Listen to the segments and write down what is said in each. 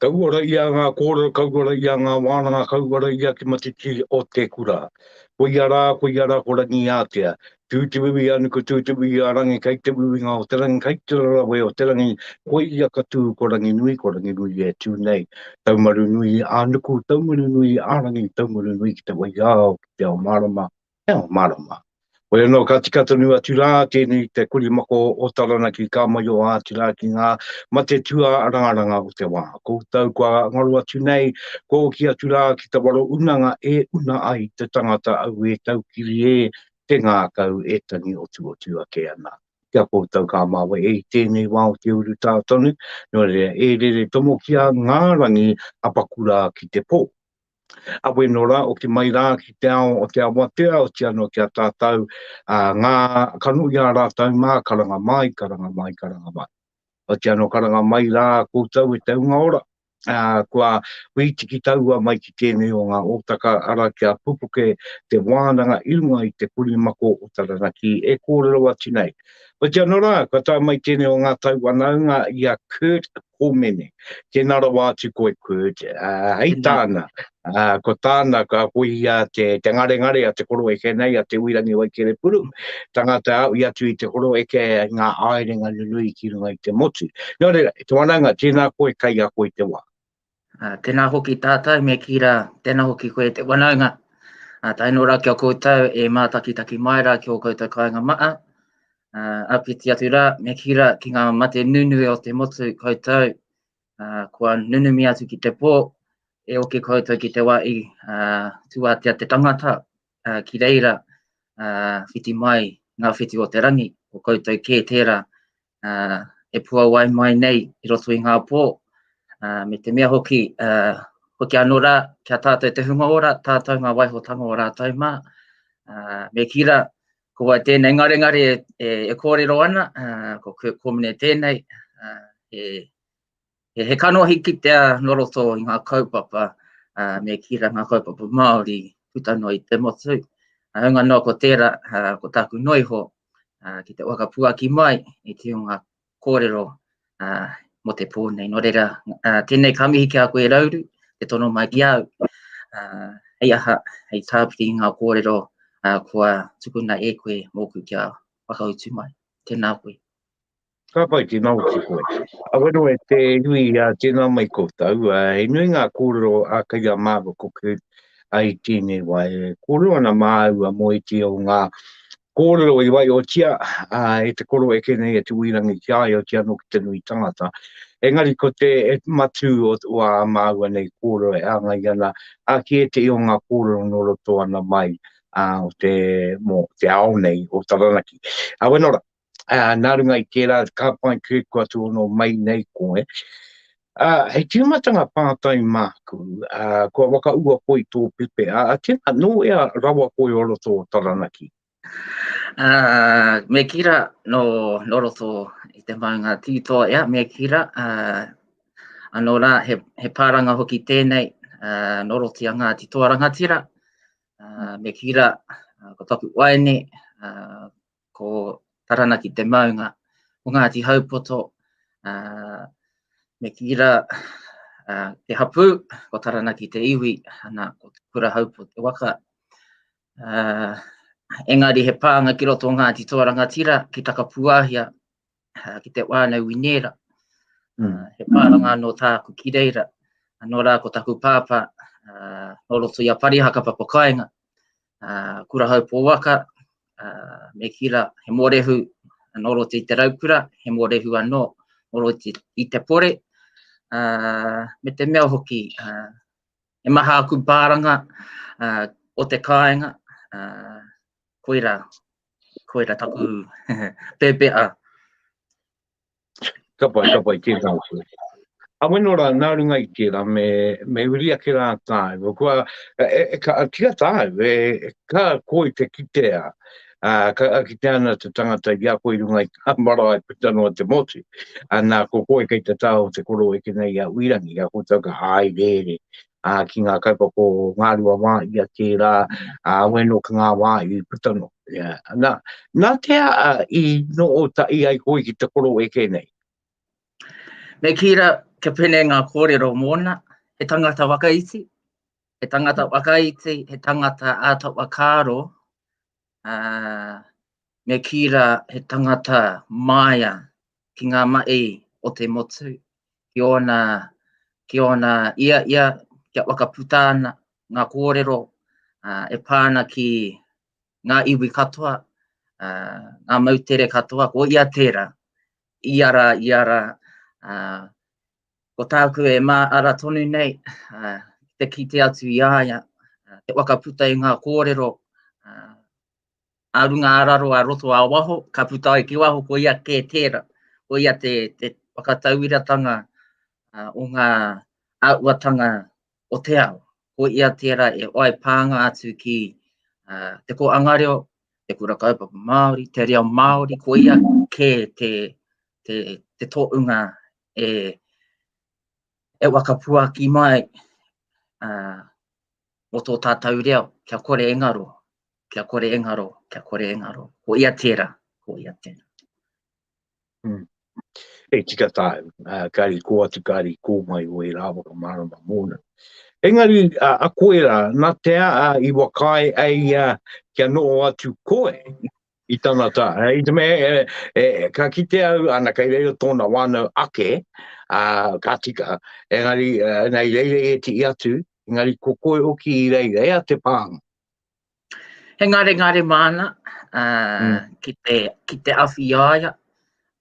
Kauara ia ngā kōrero, kauara ia ngā wānanga, kauara ia ki matiti o te kura. Koia rā, koia rā ko Rangiātea. Tū te wiwi a Nuku, tū te wiwi a Rangi, kei te wiwinga o te rangi, kei te rarawe o te rangi, koia ka tū ko Ranginui, ko Ranginui e tū nei. Taumarunui a Nuku, Taumarunui a Rangi, Taumarunui ki te waiao, ki te ao mārama, Te ao mārama. Hoi anō, ka tika tonu atu rā tēnei te korimako o Taranaki ka maioha atu rā ki ngā mate tuarangaranga o te wā. Koutou kua ngaro atu nei, kua oki atu rā ki te waro unanga e una ai te tangata auē taukiri e te ngākau e tangi otuotu ake ana. Ki a koutou ka māwe e i tēnei wā o te urutā tonu, nō reira e rere tomokia ngā rangi apakura ki te pō. Aweno rā, oki mai rā ki te ao o te awatea, oti anō ki a tātou, ā, ngā kanohi a rātou mā, karanga mai, karanga mai, karanga mai. Oti anō karanga mai rā koutou e te hunga ora, ā, kua wītiki taua mai ki tēnei o ngā ōtaka, arā kia pupuke te wānanga i runga i te korimako o Taranaki e kōrero atu nei. Oti anō rā, kua tae mai tēnei o ngā tau whanaunga i a Kurt Kōmene. Tēnā rawa atu koe, Kurt. Uh, hei tāna, uh, ko tāna, ka ko ia te, te ngarengare a te koroeke nei, a Te Uirangi Waikerepuru, tangata au i atu i te koroeke ngā aerenga nunui ki runga i te motu. Nō reira, te wanaunga, tēnā koe, kai a koe te wā. Uh, tēnā hoki tātou me kī rā, tēnā hoki koe te wanaunga. Uh, tae noa rā ki a koutou e mātakitaki mai rā ki ō koutou kāinga maa. Uh, āpiti atu rā, me kī rā ki ngā mate nunui o te motu koutou, uh, kua nunumi atu ki te pō, e oke koutou ki te wā i uh, tūātea te tangata, uh, ki reira uh, whiti mai ngā whiti o te rangi, ko koutou kē tērā uh, e puawai mai nei i roto i ngā pō, uh, me te mea hoki, uh, hoki anō rā, kia tātou te hunga ora, tātou ngā waihotanga o rātou mā, uh, me kī rā, ko wai tēnei ngarengare e, e, e kōrero ana, uh, ko Kurt Komene tēnei, uh, e, he, he kanohi kitea nō roto i ngā kaupapa, uh, me kī rā ngā kaupapa Māori puta noa i te motu. Hāunga noa ko tērā, uh, ko tāku noiho, uh, ki te whakapuaki mai i te o ngā kōrero uh, mō te pō nei. Nō reira, uh, tēnei ka mihi ki a koe Rauru, te tono mai ki au, uh, hei aha, hei tāpiri i ngā kōrero uh, kua tukuna e koe mōku kia whakautu mai. Tēnā koe. Ka pai, tēnā hoki koe. Awero e te iwi, tēnā mai koutou. He nui ngā kōrero a kei a māua ko Kurt i tēnei wā. E kōrero ana māua mō ētehi o ngā kōrero i waihotia e te koro eke nei e Te Uirangi ki a ia, otirā anō ki te nui tangata. Engari ko te matū o ā māua nei kōrero e hāngai ana ki ētehi o ngā kōrero nō roto ana mai o te, mō te ao nei o Taranaki. Aweno rā. Ā, nā runga i tērā, ka pai koe kua tūhono mai nei koe. Ā, hei tīmatanga pātai māku, ā, kua whakaua koe i tō pepe, ā, tēnā, nō ea rawa koe o roto o Taranaki? Ā, me kī rā, nō, nō roto i te maunga Tītoa, ea, me kī rā, ā, anō rā, he, he pāranga hoki tēnei, ā, nō roto i a Ngāti Toa Rangatira, ā, me kī rā, ko taku waeine, ā, ko Taranaki te maunga, ko Ngāti Haupoto, uh, me kī rā, uh, te hapū, ko Taranaki te iwi, ana, ko Te Kura Haupo te waka. Uh, engari he pānga ki roto o Ngāti Toa Rangatira, ki Takapuāhia, uh, ki te whānau Winera. Mm. Uh, he pānga anō tāku ki reira. Anō rā ko taku pāpā, uh, nō roto i a Parihaka Papakainga, uh, Kura Haupō Waka, uh, me kī rā, he mōrehu nō roto i te raukura, he mōrehu anō nō roto i te pore, uh, me te mea hoki, uh, he maha aku pāranga uh, o te kāinga, uh, koira, koira taku pēpēa. Ka pai, ka pai, tēnā koe. A weno rā, nā runga i tērā, me, me uri ake rā tāu. Kua, e, e, ka, kia tāu, e, e, ka koi te kitea, ā, ka kitea ana te tangata i a koe i runga i ngā marae puta noa te motu. Ā, nā, ko koe kei te taha o te koro eke nei a Uirangi, a koutou ka haereere, ā, ki ngā kaupapa o Ngāruawāhia tērā, ā, weno ki ngā wā i puta noa. Yeah. Nā, nā te aha i noho tahi ai koe ki te koro eke nei? Me kī rā, Kia pēnei ngā kōrero mōna, he tangata wakaiti, he tangata wakaiti, he tangata āta whakaaro, ā, me kī rā he tangata māia ki ngā mahi o te motu, ki ōna, ki ōna ia ia, kia whakaputa ana ngā kōrero ā, e pā ana ki ngā iwi katoa, ā, ngā moutere katoa, ko ia tērā, ia rā, ia rā, ā, ko tāku e māara tonu nei, ā, te kite atu i a ia, te whakaputa i ngā kōrero, ā, a runga a raro, a roto a waho, ka puta ai ki waho, ko ia kē tērā, ko ia te, te whakatauiratanga uh, o ngā āhuatanga o te ao. Ko ia tērā e whai pānga atu ki uh, te kōanga reo, te kura kaupapa Māori, te reo Māori, ko ia kē te, te, te tōunga e, e whakapuaki mai uh, mō tō tātou reo, kia kore e ngaro, kia kore e ngaro, kia kore e ngaro. Ko ia tērā, ko ia tērā. Mm. E tika tāu, uh, kāri kō atu, kāri kō mai o e rā whakamārama mōna. Engari, uh, a koe rā, nā te a i whakaae ai ia kia noho atu koe i tana tā. I te mea, e, e, ka kite au, ana, kei reira tōna wānau ake, uh, ka tika, engari, uh, nei reira e tii atu, engari ko koe hoki i reira, e a te pānga. He ngarengare māna uh, mm. ki, te, ki te awhi i a ia,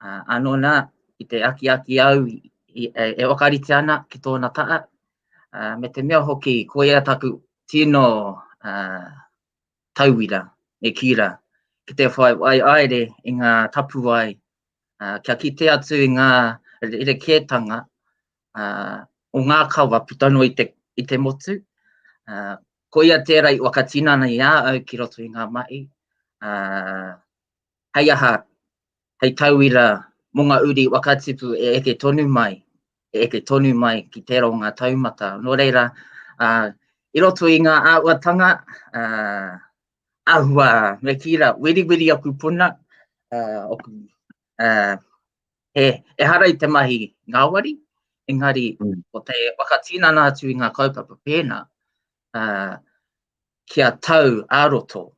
uh, anō nā, ki te akiaki au i, i, e, e whakarite ana ki tōna taha, uh, me te mea hoki, ko ia taku tino uh, tauira, me kī rā, ki te whai wai aere i ngā tapuwae, uh, kia kite atu i ngā rerekētanga uh, o ngā kawa puta noa i te, i te motu. Uh, koia tērā i whakatinana i a au ki roto i ngā mahi. Uh, hei aha, hei tauira mō ngā uri whakatipu e eke tonu mai, e eke tonu mai ki tērā o ngā taumata. Nō reira, uh, i roto i ngā āhuatanga, uh, āhua, me kī rā, weriweri aku puna, uh, aku, uh, he, ehara i te mahi ngāwari, engari mm. ko te whakatinana atu i ngā kaupapa pēnā, uh, kia tau ā-roto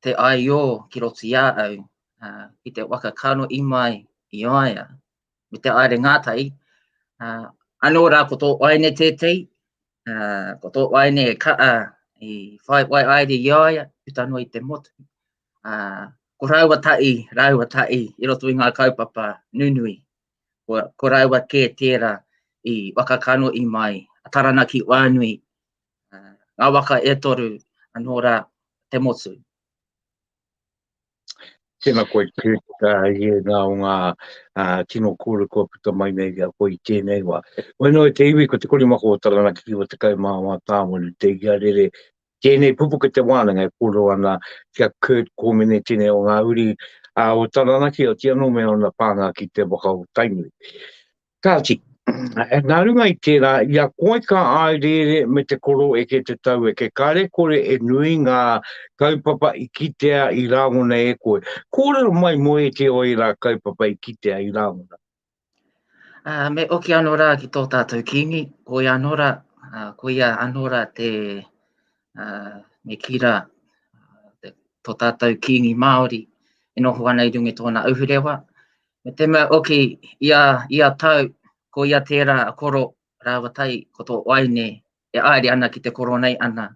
te aiō ki roto i a au, uh, ki te waka kano i mai i a ia, me te aere ngātahi. Uh, anō rā ko tō waeine tētehi, uh, ko tō waeine e kaa i whai wai aere i a ia, puta noa i te motu. Uh, ko rāua tahi, rāua tahi i roto i ngā kaupapa nunui. Ko, ko rāua kē tērā i whakakano i mai, a Taranaki Wānui, uh, ngā waka e toru anō rā te motu. Tēnā koe, Kurt, uh, i ēnā o ngā uh, tino kōrero kua puta mai nei i a koe i tēnei wā. Wai noa te iwi, ko te korimako o Taranaki ki 98 tāwaru te iarere Tēnei pupuke te wānanga e kōrero ana ki a Kurt Kōmene tēnei o ngā uri a o Taranaki, oti anō me ōna pānga ki te waka o Tainui. Kāti, nā runga i tērā, i a koe ka āereere me te koro eke te taueke, kāre kore e nui ngā kaupapa i kitea i rāngona e koe. Kōrero mai mō ētehi o ērā kaupapa i kitea i rāngona. Ā, me oki anō rā ki tō tātou Kīngi, ko ia anō rā, ā, ko ia anō rā te, ā, me kī rā, te, tō tātou Kīngi Māori e noho ana i runga i tōna ahurewa. Me te mea oki, ia, ia tau, ko ia tērā a Koro rāua tai, ko tō waeine e āere ana ki te koro nei ana,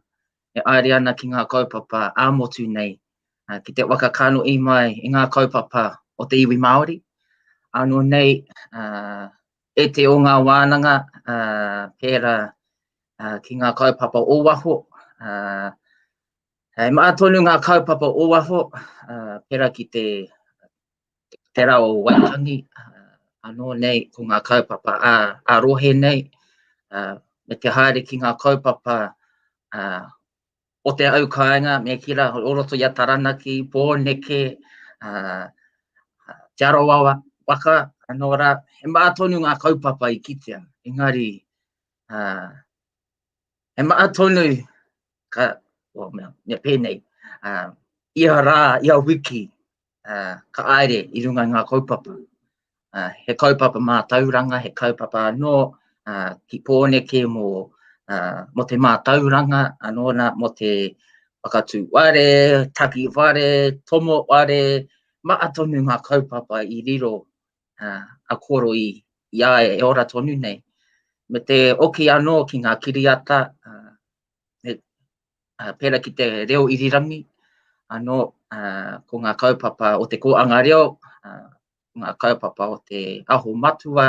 e āere ana ki ngā kaupapa ā-motu nei, ki te waka kanohi mai i ngā kaupapa o te iwi Māori. Anō nei, e te o ngā wānanga, pērā ki ngā kaupapa o waho, he maha tonu ngā kaupapa o waho, pērā ki te te rā o Waitangi, anō nei ko ngā kaupapa ā, ā rohe nei, me te haere ki ngā kaupapa o te au kāinga, me kī rā, o roto i a Taranaki, Pōneke, Te Arawa waka, anō rā, he maha tonu ngā kaupapa i kitea, engari, he maha tonu, ka, well, mea, mea pēnei, uh, ia rā, ia wiki, uh, ka aere i runga i ngā kaupapa. Uh, he kaupapa mātauranga, he kaupapa anō, ki Pōneke mō, mō te mātauranga, anō nā, mō te whakatū whare, taki whare, tomo whare, maha tonu ngā kaupapa i riro a Koro i, i a ia e ora tonu nei. Me te oki anō ki ngā kiriata, me, pērā ki te reo irirangi, anō ko ngā kaupapa o te kōanga reo, ko ngā kaupapa o te aho matua,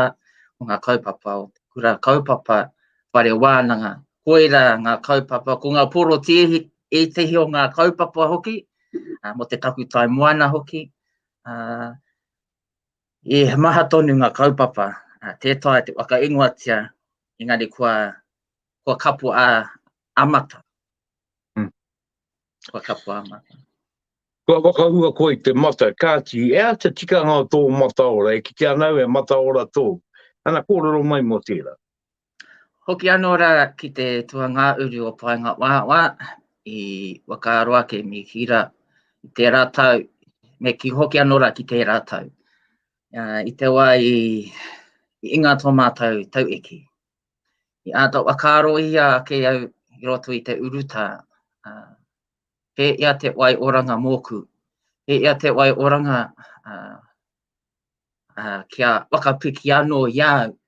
ko ngā kaupapa o te kura kaupapa, whare wānanga. Koirā ngā kaupapa, ko ngā porotēhi, ētehi o ngā kaupapa hoki, mō te takutai moana hoki. I he maha tonu ngā kaupapa, tē taea te whakaingoatia, engari kua, kua kapo a, a mata. Mm. Kua kapo a mata. Kua whakaua koe i te mata, kāti, e aha te tikanga o tō mataora, e kite ana au e mataora tōu. Ana kōrero mai mō tērā. Hoki anō rā ki te tuangāuru o Paengawhāwhā i whakaaro ake me kī rā i tērā tau, me kī hoki anō rā ki tērā tau. I te wā i, i inga tō mātou taueke. I āta whakaaro ia ake au i roto i te urutā, he ia te wai oranga mōku, he ia te wai oranga kia whakapiki anō i a au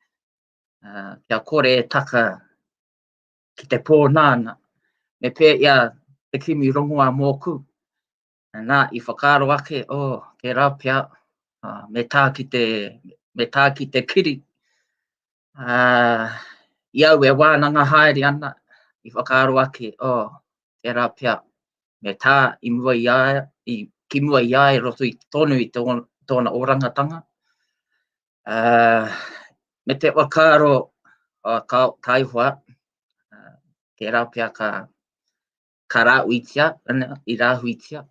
kia kore e taka ki te pōnānā. Me pēhea te kimi rongoā mōku? Nā, i whakaaro ake, oh, tērā pea, me tā ki te, me tā ki te kiri. Uh, I au e wānanga haere ana, i whakaaro ake, oh, tērā pea, me tā i mua i a ia, i, ki mua i a ia roto i tonu i tōna orangatanga. Uh, me te whakaaro uh, ka, taihoa, uh, tērā pea ka, ka rāuitia, i rāhuitia.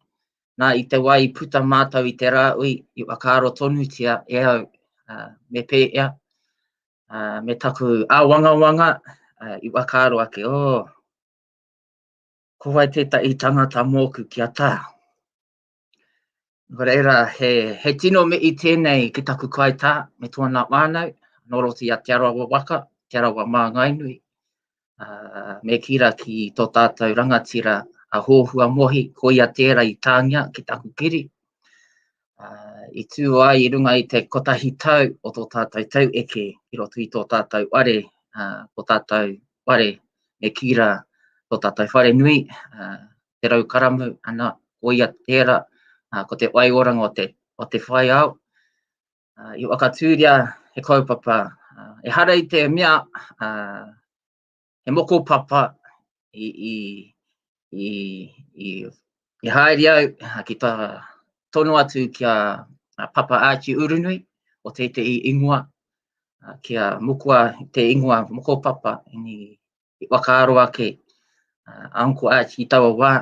Nā, i te wā i puta mātou i te rāui, i whakaaro tonutia e au, uh, me pēhea, uh, me taku āwangawanga, uh, i whakaaro ake, oh, ko wai tētahi tangata mōku kia tā. Nō reira, he, he tino mihi tēnei ki taku kaitā me tōna whānau, nō roto i a Te Arawa Waka, Te Arawa Māngainui, uh, me kī rā ki tō tātou rangatira a Hōhua Mohi, ko ia tērā i tāngia ki taku kiri. Uh, i tū ai i runga i te kotahi tau o tō tātou tau eke i roto i tō tātou whare, uh, tō tātou whare me kī rā tō tātou whare nui, uh, Te Raukaramu, ana, ko ia tērā, ko te waioranga o te, o te whai ao. I whakatūria he kaupapa, ehara i te mea, he mokopapa i, i, i, i, i haere au ki tā tono atu ki a Papa Archie Urunui, o tētehi ingoa, kia mukua te ingoa mokopapa, i i whakaaro ake a Uncle Archie i taua wā,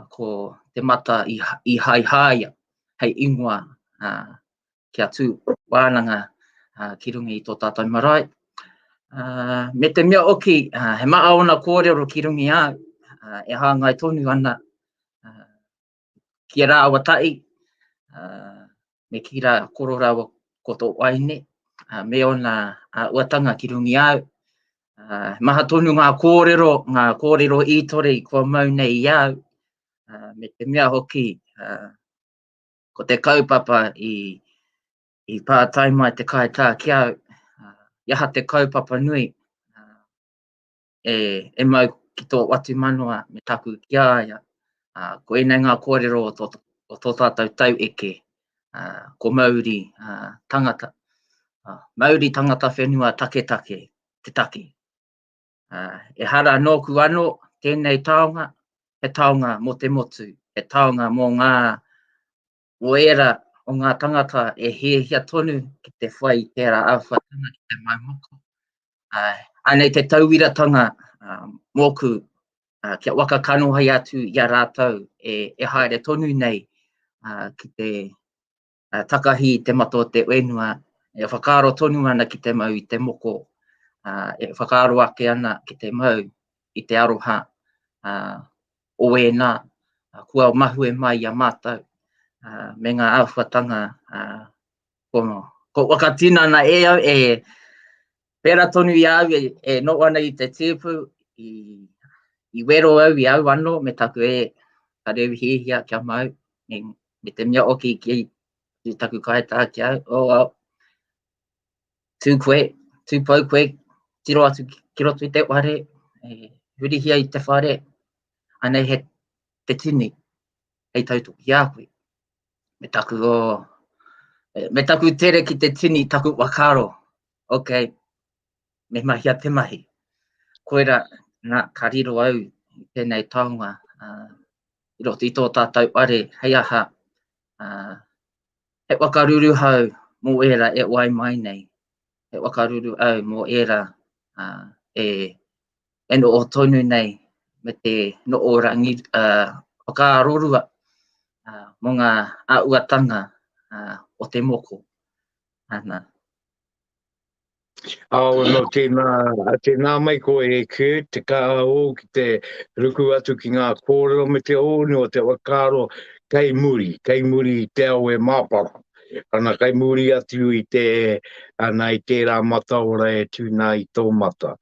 ko te mata i, i haehaea hei ingoa kia tū wānanga ki runga i tō tātou marae. Me te mea oki, he maha ōna kōrero ki runga i a au, e hāngai tonu ana ki a rāua tahi, me kī rā koro rāua ko tō wahine, me ōna uatanga ki runga i a au. Maha tonu ngā kōrero, ngā kōrero ītore kua mau nei i a au, me te mea hoki, ko te kaupapa i, i pātai mai te kaitā ki a au, i aha te kaupapa nui, e, e mau ki tō whatumanawa me taku ki a ia. Uh, ko ēnei ngā kōrero o tō, o tō tātou tau eke, uh, ko mauri uh, tangata, uh, mauri tangata whenua taketake te take. Uh, ehara nōku anō tēnei taonga, he taonga mō te motu, he taonga mō ngā o ērā o ngā tangata e hiahia tonu ki te whai i tērā āhuatanga ki te mau moko. Uh, anei te tauiratanga uh, mōku uh, kia wakakanohi atu i a rātou e, e haere tonu nei uh, ki te uh, takahi i te mata o te whenua, e whakaaro tonu ana ki te mau i te moko, uh, e whakaaro ake ana ki te mau i te aroha uh, o ēnā kua mahue mai i a mātou me ngā āhuatanga ko, ko whakatinana e au e. Pērā tonu i a au e, e noho ana i te tēpu, i, i wero au i au anō me taku e ka reu hiahia kia mau, me, me te mea oki ki, ki taku kaitā ki au, oh, oh, tū koe, tū pau koe, tiro atu ki roto i te whare, e, hurihia i te whare, anei he te tini hei tautoko i a koe. Me taku, oh, me taku tere ki te tini taku whakaaro, ok, me mahia te mahi. Koira, nā, ka riro au i tēnei taonga uh, i roto i tō tātou whare, hei aha, uh, he whakaruruhau mō ērā e wai mai nei, he whakaruru au mō ērā uh, e, e noho tonu nei me te noho rangi, uh, whakaarorua uh, mō ngā āhuatanga uh, o te moko. Ana. Ao, no, tēnā, tēnā mai koe e Kurt, te kaha ō ki te ruku atu ki ngā kōrero me te ōnu o te whakaaro kei muri, kei muri i te ao e māpara. Ana, kei muri atu i te, ana, i tērā mataora e tū nā i tō mata.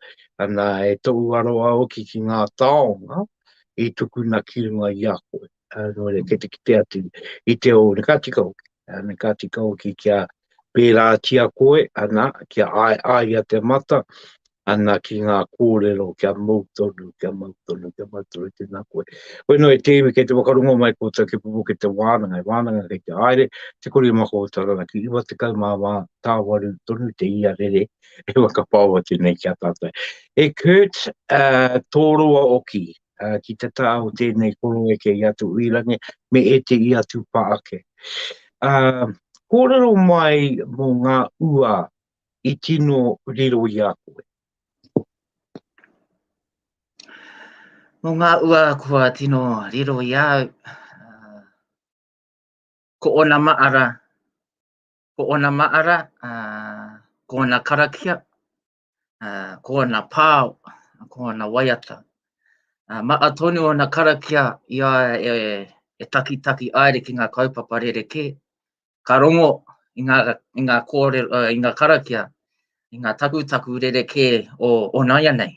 Ana, e tōu aroha hoki ki ngā taonga i tukuna ki runga i a koe. Nō reira, kei te kite atu i te ōnu, ka tika hoki. Ana, ka tika hoki kia pērātia koe, ana, kia aeaea te mata, ana, ki ngā kōrero, kia mau tonu, kia mau tonu, kia mau tonu, tēnā koe. Koe noa e te iwi, kei te whakarongo mai koutou ki pupuke te wānanga, e wānanga kei te haere, te kore mako o Taranaki, 94 tāwaru tonu te ia rere e whakapao atu nei ki a tātou. E Kurt, uh, tōroa oki, uh, ki te taha o tēnei koroeke i a Tuirangi me ētehi atu pa ake. Uh, kōrero mai mō ngā ua i tino riro i a koe. Mō ngā ua kua tino riro i a au, uh, ko ōna maara, ko ōna maara, uh, ko ōna karakia, uh, ko ōna pāo, ko ōna waiata. Uh, maa tonu ōna karakia i a e, e takitaki aere ki ngā kaupapa rerekē. Ka rongo i ngā, i ngā, kōrero, uh, i ngā karakia, i ngā takutaku rerekē o, o nāianei.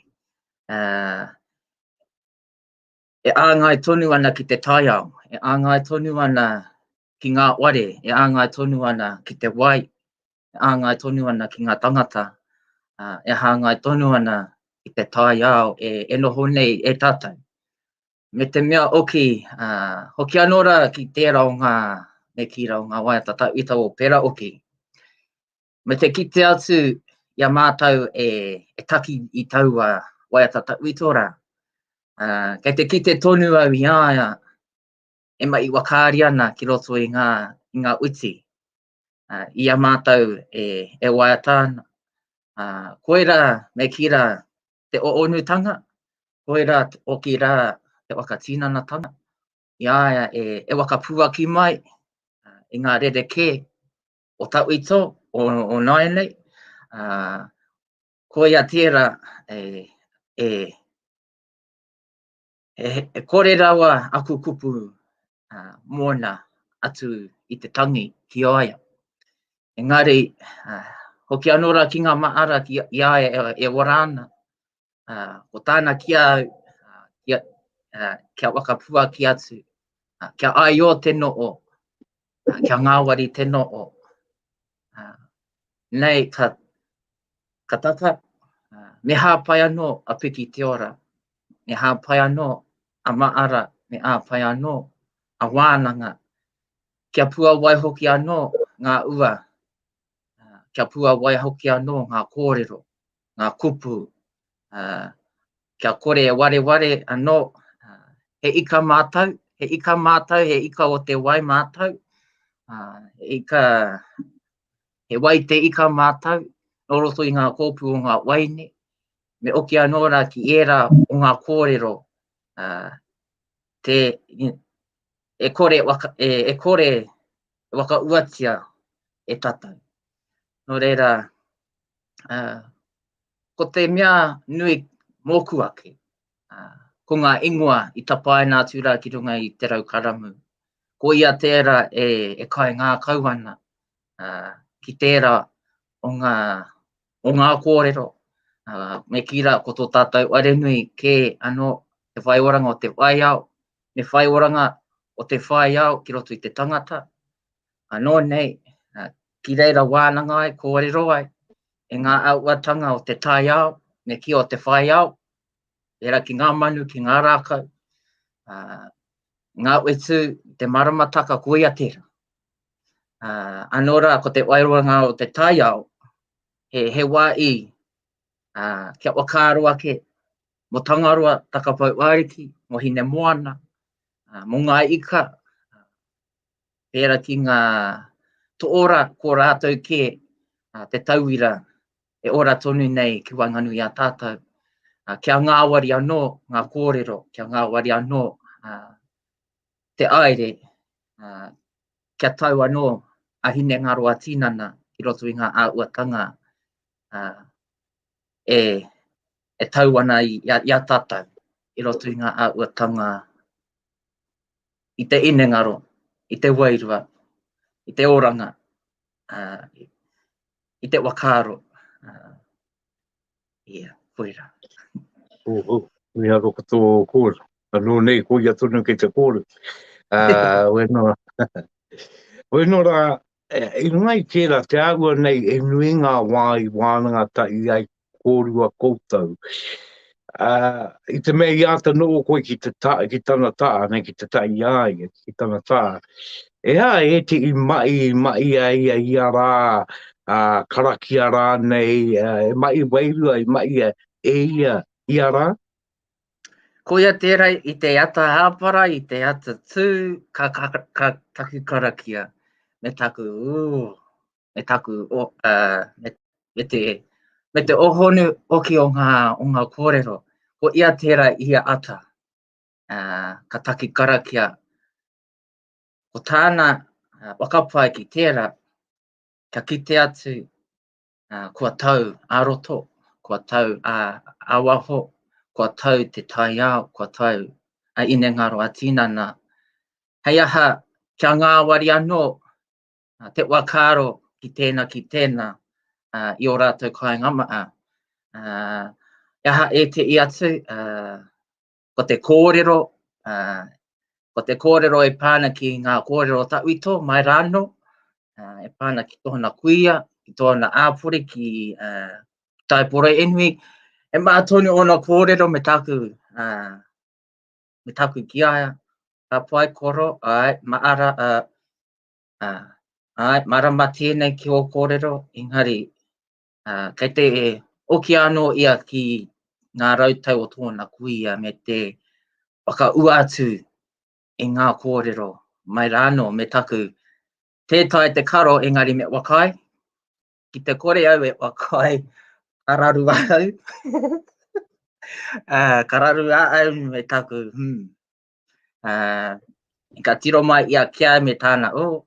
Uh, e āngai tonu ana ki te taiao, e āngai tonu ana ki ngā ware, e āngai tonu ana ki te wai, e āngai tonu ana ki ngā tangata, e hāngai tonu ana ki te taiao e, e noho nei e tātou. Me te mea oki, uh, hoki anō rā ki tērā o ngā, me kī rā o ngā waiata tauita o Pera Oki. Me te kite atu i a mātou e, e taki i taua waiata tauito rā. Uh, kei te kite tonu au i a ia e mahi whakaari ana ki roto i ngā, i ngā uti. Uh, i a mātou e, e waiata ana. Uh, koirā, me kī rā, te oonutanga, koirā oki rā te whakatinanatanga, i a ia e, e whakapuaki mai uh, i ngā rerekē o tawhito, o, o nāianei, uh, koia tērā e, e, e, e kore rawa aku kupu uh, mōna atu i te tangi ki a ia. Engari, uh, hoki anō rā ki ngā maara ki i a ia e, e ora ana, uh, ko tāna ki a au, uh, kia, uh, kia whakapuaki atu, uh, kia aio te noo, uh, kia ngāwari te noo. Uh, nei, ka, ka taka, uh, me hāpai anō a Piki Te Ora, me hāpai anō a Maara, me āpai anō a Wānanga, kia puawai hoki anō ngā ua, kia puawai hoki anō ngā kōrero, ngā kupu, kia kore e wareware anō, he ika mātau, he ika mātau, he ika o te wai mātau, he ika, he wai te ika mātau, nō roto i ngā kōpū o ngā waeine, me oki anō rā ki ērā o ngā kōrero uh, te, e kore, waka, e, e kore wakauatia e tātou. Nō reira, uh, ko te mea nui mōku ake, uh, ko ngā ingoa i tapaina atu rā ki runga i te raukaramu. Ko ia tērā e, e kai ngākau ana uh, ki tērā o ngā, o ngā kōrero. Me kī rā, ko tō tātou wharenui kē anō te whai oranga o te whaiao, me whai oranga o te whaiao ki roto i te tangata. Anō nei, ki reira wānanga ai, kōrero ai, e ngā āhuatanga o te taiao, me kī o te whaiao, pērā ki ngā manu, ki ngā rākau, ngā whetū, te maramataka, koia tērā. Anō rā, ko te wairua o te taiao, he, he wā i, ā, kia whakaaro ake mō Tangaroa, Takapau Ariki, mō Hinemoana, ā, mō ngā ika, pērā ki ngā toora ko rātou kē ā, te tauira e ora tonu nei ki waenganui i a tātou. Ā, kia ngāwari anō ngā kōrero, kia ngāwari anō ā, te aere, ā, kia tau anō a hinengaro a tinana ki roto i ngā āhuatanga e, e tau ana i, i, a, i a tātou i roto i ngā āhuatanga i te inengaro, i te wairua, i te oranga, uh, i te whakaaro. Uh, yeah, koira. Oh, oh, miharo ko tō kōrero. Anō nei, ko ia tonu kei te kōrero. Uh, weno, weno rā, i runga i tērā, te āhua nei, e nui ngā wā i wānanga tahi ai kōrua koutou. Uh, I te mea i āta noho koe ki, te ta, ki tana tā, nei ki te ta i a ia, ki tana tā. E a e te i mai, i mai a ia i a rā, uh, karakia rānei, uh, e mai wairua, i mai a e ia i a rā? Koia tērā i te ata hāpara, i te ata tū, ka, ka, ka taku karakia, me taku, ū, me taku, o, uh, me, me, te, me te ohonu hoki o ngā, o ngā kōrero. Ko ia tērā i ia ata, uh, ka taki karakia. Ko tāna uh, whakapae ki tērā, kia kite atu kua tau ā-roto, kua tau ā-waho, kua tau te taiao, kua tau a inengaro a-tinana. Hei aha, kia ngāwari anō te whakaaro ki tēnā ki tēnā i ō rātou kāinga maha. He aha ētehi atu, ko te kōrero, ko te kōrero e pā ana ki ngā kōrero tawhito mai rānō, e pā ana ki tōna kuia, ki tōna āpori, ki uh, Taipore Enui. E mā tonu ōna kōrero me tāku, uh, me tāku ki a ia. Ka pai koro, ai, maara, uh, uh, ai, marama tēnei ki ō kōrero, engari, uh, kei te oki anō ia ki ngā rautau o tōna kuia me te whakaua atu i ngā kōrero mai rānō me taku tē tae te karo engari me whakaae. Ki te kore au e whakaae, ka raru ahau. uh, ka raru ahau me taku, hmm. Uh, ka tiro mai ia ki au me tāna, oh,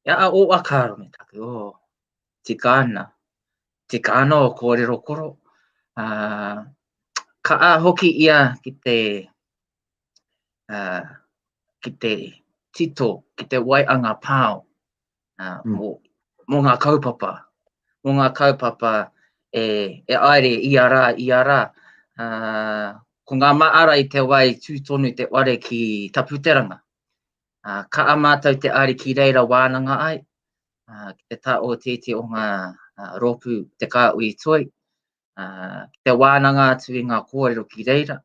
ia a o whakaaro me taku, oh, tika ana. Tika ana o kōrero koro. Uh, ka a hoki ia ki te, uh, ki te tito, ki te waianga pāo uh, mm. mō, mō ngā kaupapa, mō ngā kaupapa e, e aere ia rā, ia rā. Uh, ko ngā maara i te wai tū tonu te ware ki Taputeranga. Uh, ka a mātou te ari ki reira wānanga ai, uh, ki te tā o tēti o ngā uh, rōpū te kāui toi, uh, ki te wānanga atu i ngā kōrero ki reira,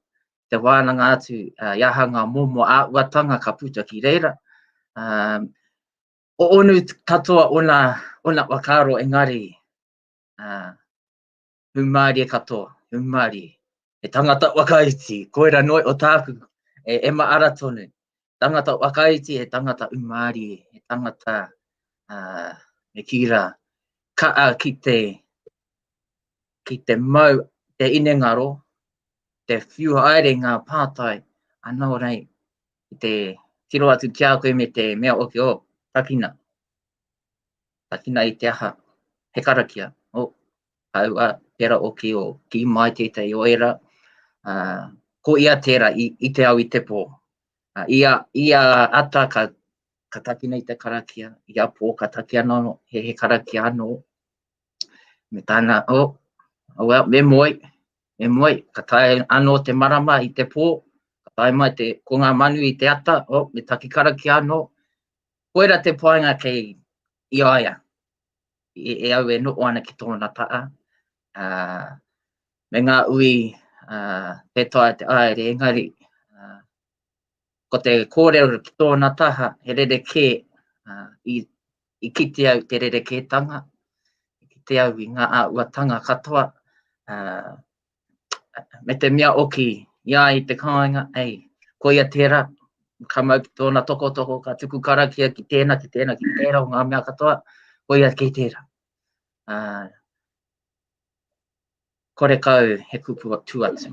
te wānanga atu uh, i aha ngā momo āhuatanga ka puta ki reira. Um, o onu katoa ona, ona whakaaro engari uh, hūmārie katoa, hūmārie. He tangata whakaiti, koira noi o tāku, e, e maara tonu. Tangata whakaiti, he tangata umārie, he tangata uh, me kī rā, kaa ki te, ki te mau te inengaro, te whiu haere ngā pātai, anō rei, ki te tiro atu ki a koe me te mea oki, oh, takina. Takina i te aha, he karakia, oh, kaua, tērā oki o kī mai tētahi o ērā, uh, ko ia tērā i, i te au i te pō. Uh, ia, ia ata ka, ka takina i te karakia, ia pō ka taki anō, he, he karakia anō, me tāna, oh, Oh well, me moe, me moe, ka tae anō te marama i te pō, ka tae mai te, ko ngā manu i te ata, oh, me taki karakia anō. Koira te painga kei i a ia, e, e au e noho ana ki tōna taha, uh, me ngā ui uh, te taea te aere, engari, uh, ko te kōrero ki tōna taha, he rerekē, uh, i, i kite au te rerekētanga, i kite au i ngā āhuatanga katoa, uh, me te mea oki i a i te kāinga, ei, koia tērā, ka mau ki tōna tokotoko, ka tuku karakia ki tēnā, ki tēnā, ki tērā o ngā mea katoa, koia kei tērā. Uh, korekau he kupu tū atu.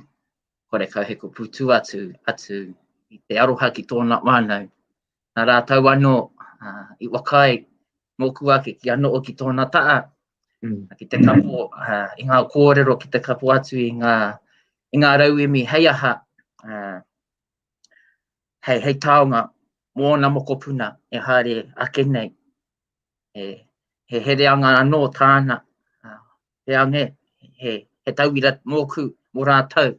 Korekau he kupu tū atu, atu i te aroha ki tōna whānau. Nā rātou anō uh, i whakaae mōku ake ki anō ki tōna taha, mm. ki te kapo uh, i ngā kōrero, ki te kapo atu i ngā, i ngā rauemi hei aha, uh, hei, hei taonga mōna mokopuna e haere ake nei. He, he hereanga anō tāna, uh, he ange, he, he tauira mōku, mō rātou,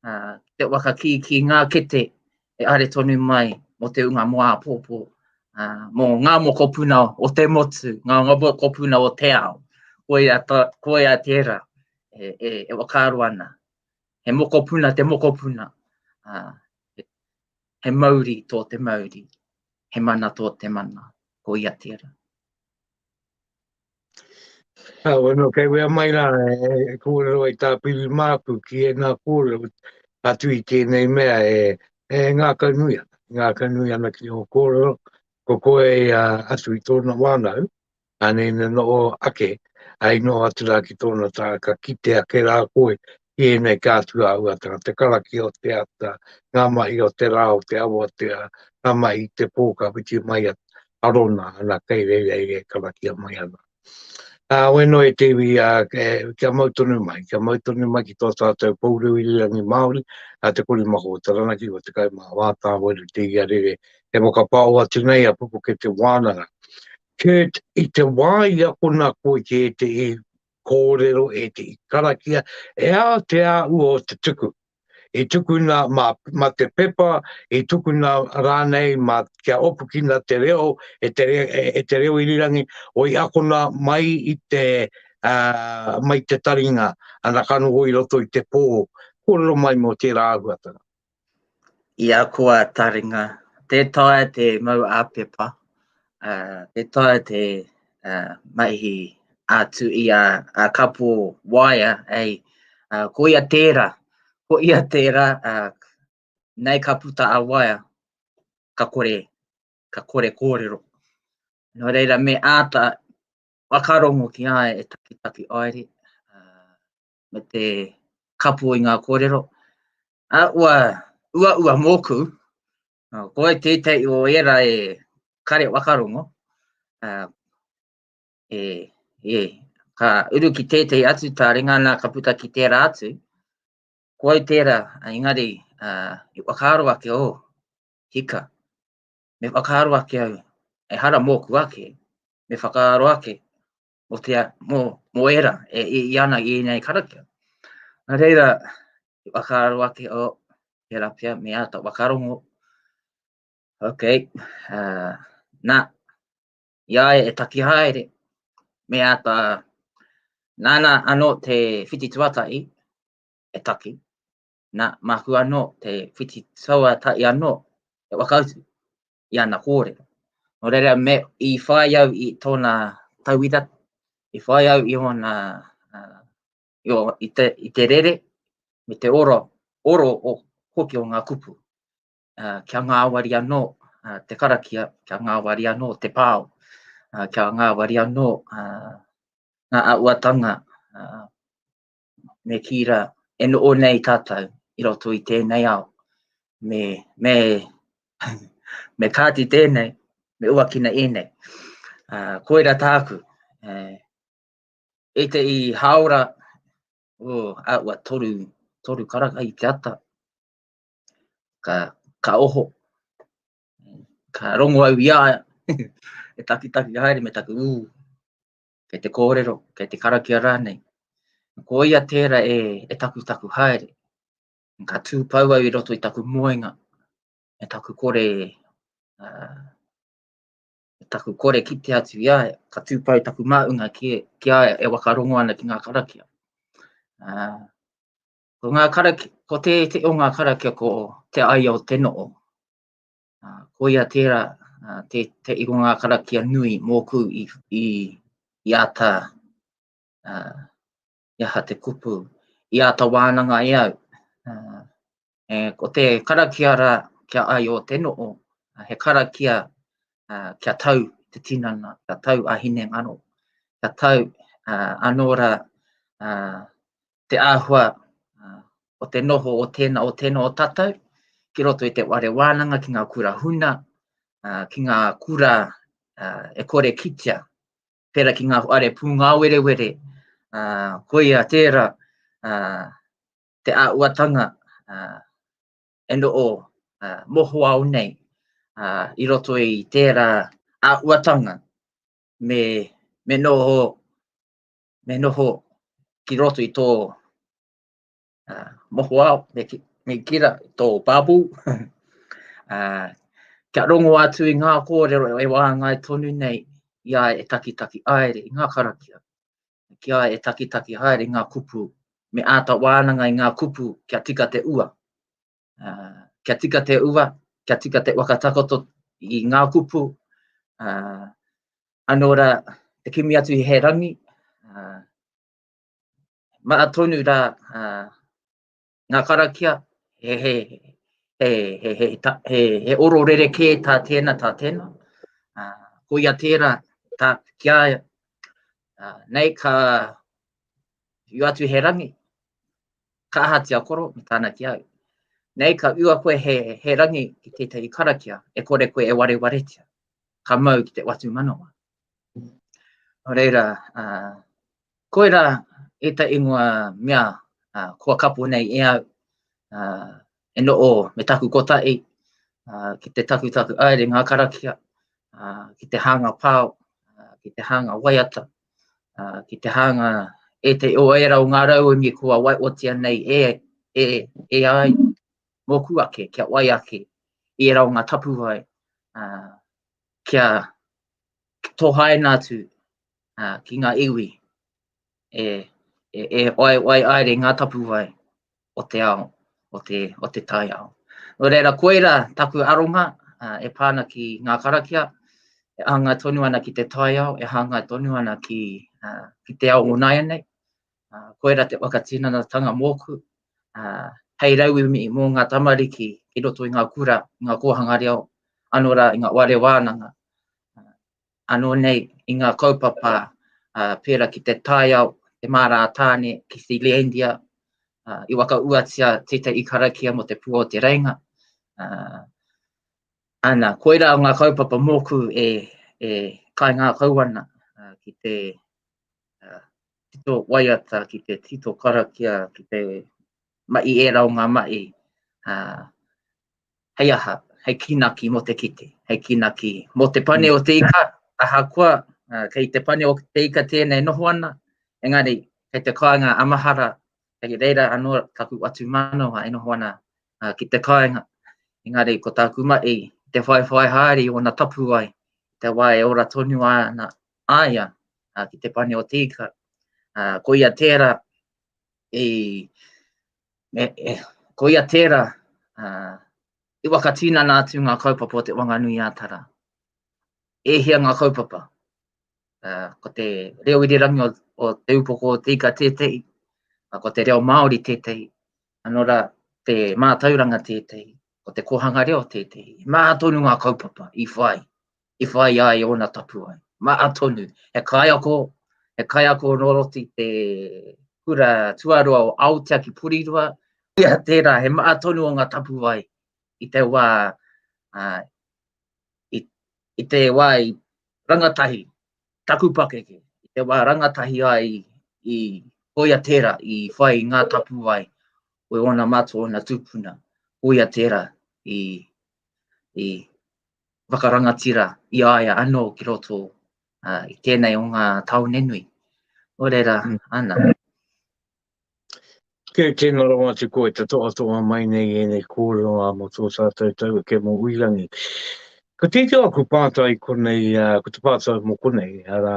uh, te waka kī ki ngā kete e are tonu mai mō te unga mō āpōpō, uh, mō ngā mokopuna o te motu, ngā ngā mokopuna o te ao. Koia, ta, koia tērā e, e, e whakaaro ana. He mokopuna te mokopuna, uh, he, he mauri tō te mauri, he mana tō te mana, koia tērā. Awe no, kei wea mai rā e, e kōrero ai tāpiri māku ki ēnā kōrero atu i tēnei mea e, e ngākau nui ana. Ngākau nui ana ki ō kōrero, ko koe uh, atu i tōna wānau, anei na noho ake, ai noho atu rā ki tōna tā, ka kite ake rā koe ki ēnei kātua auatanga, te karakia o te ata, ngā mahi o te rā o te awatea, ngā mahi i te pō ka whiti mai a Arona, ana kei reira e karakia mai ana. Ā, weno e te iwi, ā, kia mau tonu mai, kia mau tonu mai ki tō tātou poureu irirangi Māori, a Te Korimako o Taranaki, o Te Kaimā Tāwaru te ia rere, e whakapao atu nei a Pupuke te wānanga. Kurt, i te wā i akona koe ki ētehi kōrero, ētehi karakia, e a te āhua o te tuku? I tukuna mā, mā te pepa, i tukuna rānei mā kia opukina te reo e te, e, e te reo irirangi, o i akona mai i te, uh, mai te taringa, ana ka noho i roto i te pō. Kōrero mai mō tērā āhuatanga. I ako a taringa, tē taea te mau ā-pepa, uh, tē taea te uh, mahi atu i a, a kapo waea, ei, uh, ko ia tērā, ko ia tērā, uh, nei ka puta a waea, ka kore, ka kore kōrero. Nō reira, me āta whakarongo ki a ia e takitaki aere, uh, me te kapo i ngā kōrero. A, ua, uaua mōku, ko au tētahi o ērā e kare whakarongo, uh, e, e, ka uru ki tētahi atu tāringa, nā ka puta ki tērā atu, ko au tērā, engari, uh, i whakaaro ake, oh, hika, me whakaaro ake au, ehara mōku ake, me whakaaro ake, mō, te, mō, mō ērā e, e, i ana i ēnei karakia. Nā reira, i whakaaro ake, oh, tērā pea, me āta whakarongo. Ok, uh, nā, i a ia e taki haere, me āta, nāna anō te whiti tuatahi e taki, nā, māku anō te whiti tuatahi anō e whakautu. i ana kōrero. Nō reira, me, i whai au i tōna tauira, i whai au i ōna, uh, i, o, i, te, i te rere, me te oro, oro o, hoki o ngā kupu. Uh, kia ngāwari anō uh, te karakia, kia ngāwari anō te pāo, uh, kia ngāwari anō uh, ngā āhuatanga uh, me kī rā, e noho nei tātou i roto i tēnei ao. Me, me, me kāti tēnei, me uakina ēnei. Uh, koira tāku. Uh, e te i hāora, oh, a, ua toru, toru karaka i te ata, ka, ka oho, ka rongo au i a ia, e takitaki haere me taku, ū, kei te kōrero, kei te karakia rānei. Ko ia tērā e, e takutaku haere. Ka tūpou au i roto i taku moenga, me taku kore, uh, taku kore kite atu i a ia, ka tūpou taku māunga ki, ki a ia e wakarongo ana ki ngā karakia. Uh, ko ngā karakia, ko te, te o ngā karakia ko te aia o te noo. Uh, ko ia tērā, uh, te, te i ngā karakia nui mōku i, i, i āta, uh, i aha te kupu, i āta wānanga e au. Uh, e, ko te karakia rā kia ai o te noo, he karakia uh, kia tau te tinana, kia tau a hinengaro, kia tau uh, anō rā uh, te āhua uh, o te noho o tēnā o tēnā o tātou, ki roto i te whare wānanga, ki ngā kura huna, uh, ki ngā kura uh, e kore kitea, pērā ki ngā whare pūngāwerewere, uh, koia tērā uh, te āhuatanga uh, e noho uh, mohoao nei uh, i roto i tērā āhuatanga me, me noho me noho ki roto i tō uh, mohoao, me, me kira tō bubble, uh, kia rongo atu i ngā kōrero e wāngai tonu nei i a e takitaki aere i ngā karakia, ki a e takitaki haere i ngā kupu, me āta wānanga i ngā kupu kia tika te ua. Uh, kia tika te ua, kia tika te whakatakoto i ngā kupu, uh, anō rā, te kimi atu i he rangi, uh, Maa tonu rā ngā karakia, he, he, he, he, he, he, he oro rerekē tā tēnā, tā tēnā. Uh, koia tērā, tā, ki a ia. Uh, nei ka ua atu he rangi, ka ahatia koro me tāna ki au. Nei ka ua koe he, he rangi ki tētahi karakia, e kore koe e warewaretia. Ka mau ki te watu manawa. Nō reira, uh, koirā ētahi ingoa mea uh, kua kapo nei e au, uh, e noho me taku kotahi, uh, ki te takutaku aere ngā karakia, uh, ki te hanga pao, uh, ki te hanga waiata, uh, ki te hanga ētahi o ērā o ngā rauemi kua waiotia nei e, e, e ai mōku ake, kia wai ake i ērā o ngā tapuwae, uh, kia tohaina atu uh, ki ngā iwi e, e, e oai aere ngā tapuwae o te ao, o te, o te taiao. Nō reira, koira taku aronga uh, e pā ana ki ngā karakia, e hāngai tonu ana ki te taiao, e hāngai tonu ana ki, uh, ki te ao o nāianei. Uh, koira te whakatinanatanga mōku, uh, hei rauemi mō ngā tamariki ki roto i ngā kura, i ngā kōhanga reo, anō rā i ngā whare wānanga, anō nei i ngā kaupapa uh, pērā ki te taiao, te māra a Tāne, ki Sealandia, uh, i whakauatia tētahi karakia mō te pua o te reinga. Uh, ana, koirā ngā kaupapa mōku e, e kaingākau ana uh, ki te uh, tito waiata, ki te tito karakia, ki te mahi ērā o ngā mahi, uh, hei aha, hei kīnaki mō te kite, hei kīnaki mō te pane o te ika, ahakoa uh, kei te pane o te ika tēnei noho ana, engari kei te kāinga a Mahara, kei reira anō taku watu manawa e noho ana uh, ki te kāinga, engari ko tāku mahi te whaiwhai haere i ōna tapuwae, te wā e ora tonu ana a ia uh, ki te pane o te ika. Uh, ko ia tērā i me, e, ko ia tērā uh, i whakatinana atu ngā kaupapa o te Whanganui-ā-Tara. E hia ngā kaupapa? Uh, ko te reo irirangi o, o Te Upoko o Te Ika tētehi, uh, ko te reo Māori tētehi, anō rā te mātauranga tētehi, ko te kōhanga reo tētehi. Maha tonu ngā kaupapa i whai i whai ai ōna tapuwae. Maha tonu, he kaiako, he kaiako nō roto i te kura tuarua o Aotea ki Porirua, ia tērā, he maha tonu o ngā tapuwae i te wā, uh, i, i te wā i rangatahi, taku pakeke, i te wā rangatahi ai i koia tērā i whai i ngā tapuwae o ōna mātua, ōna tūpuna, koia tērā i, i whakarangatira i a ia anō ki roto uh, i tēnei o ngā tāone nui. Nō reira, mm. ana. Kei tēnā rawa atu koe te toatoa mai nei i ēnei kōrero ā mō tō tātou taueke mō Uirangi. Ko tētehi o aku pātai konei, ko te pātai mō konei, arā,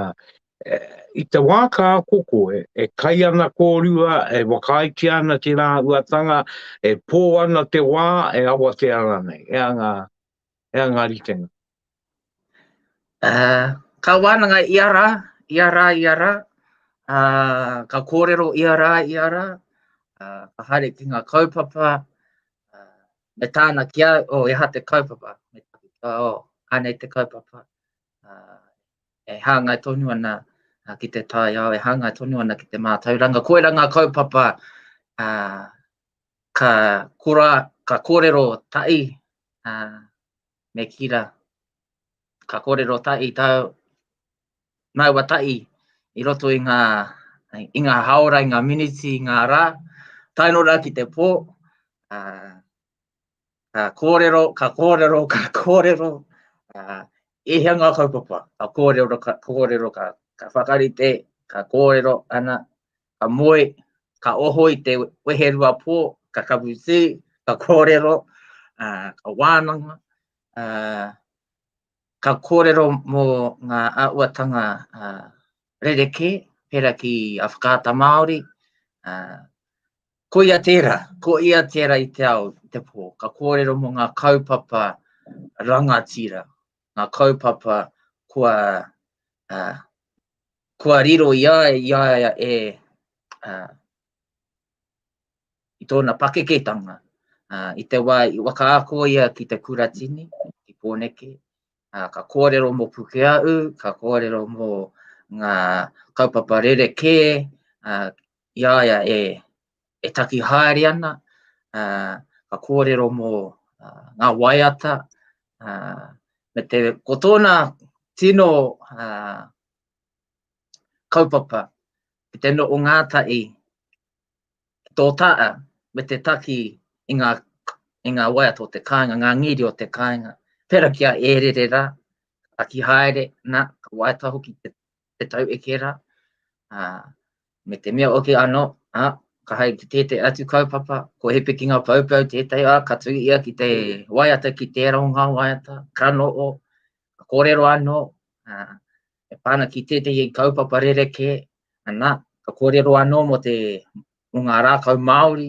i te wā ka ako koe, e kai ana kōrua, e whakaaetia ana tērā āhuatanga, e pō ana te wā, e awatea rānei, he aha ngā, he aha ngā ritenga? Uh, ka wānanga ia rā, ia rā, ia rā, uh, ka kōrero ia rā, ia rā, uh, ka haere ki ngā kaupapa, uh, me tāna ki au, oh, e aha te kaupapa, me taku, oh, anei te kaupapa, uh, e hāngai tonu ana uh, ki te taiao, e hāngai tonu ana ki te mātauranga. Koira ngā kaupapa uh, ka, kora, ka kōrero tahi, uh, me kī rā, ka kōrero tahi tāu, māua tahi i roto i ngā, i ngā haora, i ngā miniti, i ngā rā, tae noa rā ki te pō, ā, ka kōrero, ka kōrero, ka kōrero, ā, i hea ngā kaupapa, ka kōrero, ka kōrero, ka, ka whakarite, ka kōrero, ana, ka moe, ka oho i te weherua pō, ka kapu tī, ka kōrero, ā, ka wānanga, ā, ka kōrero mō ngā āhuatanga ā, rerekē, pērā ki a Whakaata Māori, ā, koia tērā, ko ia tērā i te ao, i te pō, ka kōrero mō ngā kaupapa rangatira, ngā kaupapa kua, ā, kua riro i a i a ia e uh, i tōna pakeketanga uh, i te wā i whakaako ia ki te kuratini, ki Pōneke, uh, ka kōrero mō Pukeaʻu, ka kōrero mō ngā kaupapa rerekē uh, i a ia e, e taki haere ana, uh, ka kōrero mō uh, ngā waiata, uh, me te, ko tōna tino uh, kaupapa ki te noho ngātahi ki tō taa me te taki i ngā, i ngā waiata o te kāinga, ngā ngiri o te kāinga. Pērā ki a E Rere Rā, ka taki haere, nā, ka waiata hoki te, te tau eke rā. Ā, me te mea hoki anō, ā, ka haere ki tētehi atu kaupapa, ko He Pikinga Poupou tētehi, ā, ka tū ia ki te waiata ki tērā o ngā waiata, ka noho, ka kōrero anō, ā, e pā ana ki tētehi kaupapa rerekē, ana, ka kōrero anō mō te, mō ngā rākau Māori,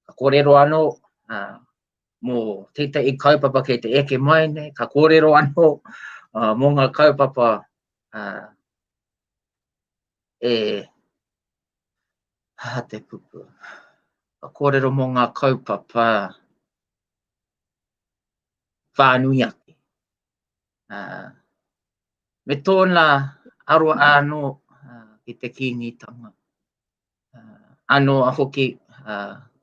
ka kōrero anō ā, mō tētehi kaupapa kei te eke mai nei, ka kōrero anō ā, mō ngā kaupapa ā, e, ha te kupu, ka kōrero mō ngā kaupapa whānui ake. Ā, me tōna aroā anō ki te Kīngitanga. Anō hoki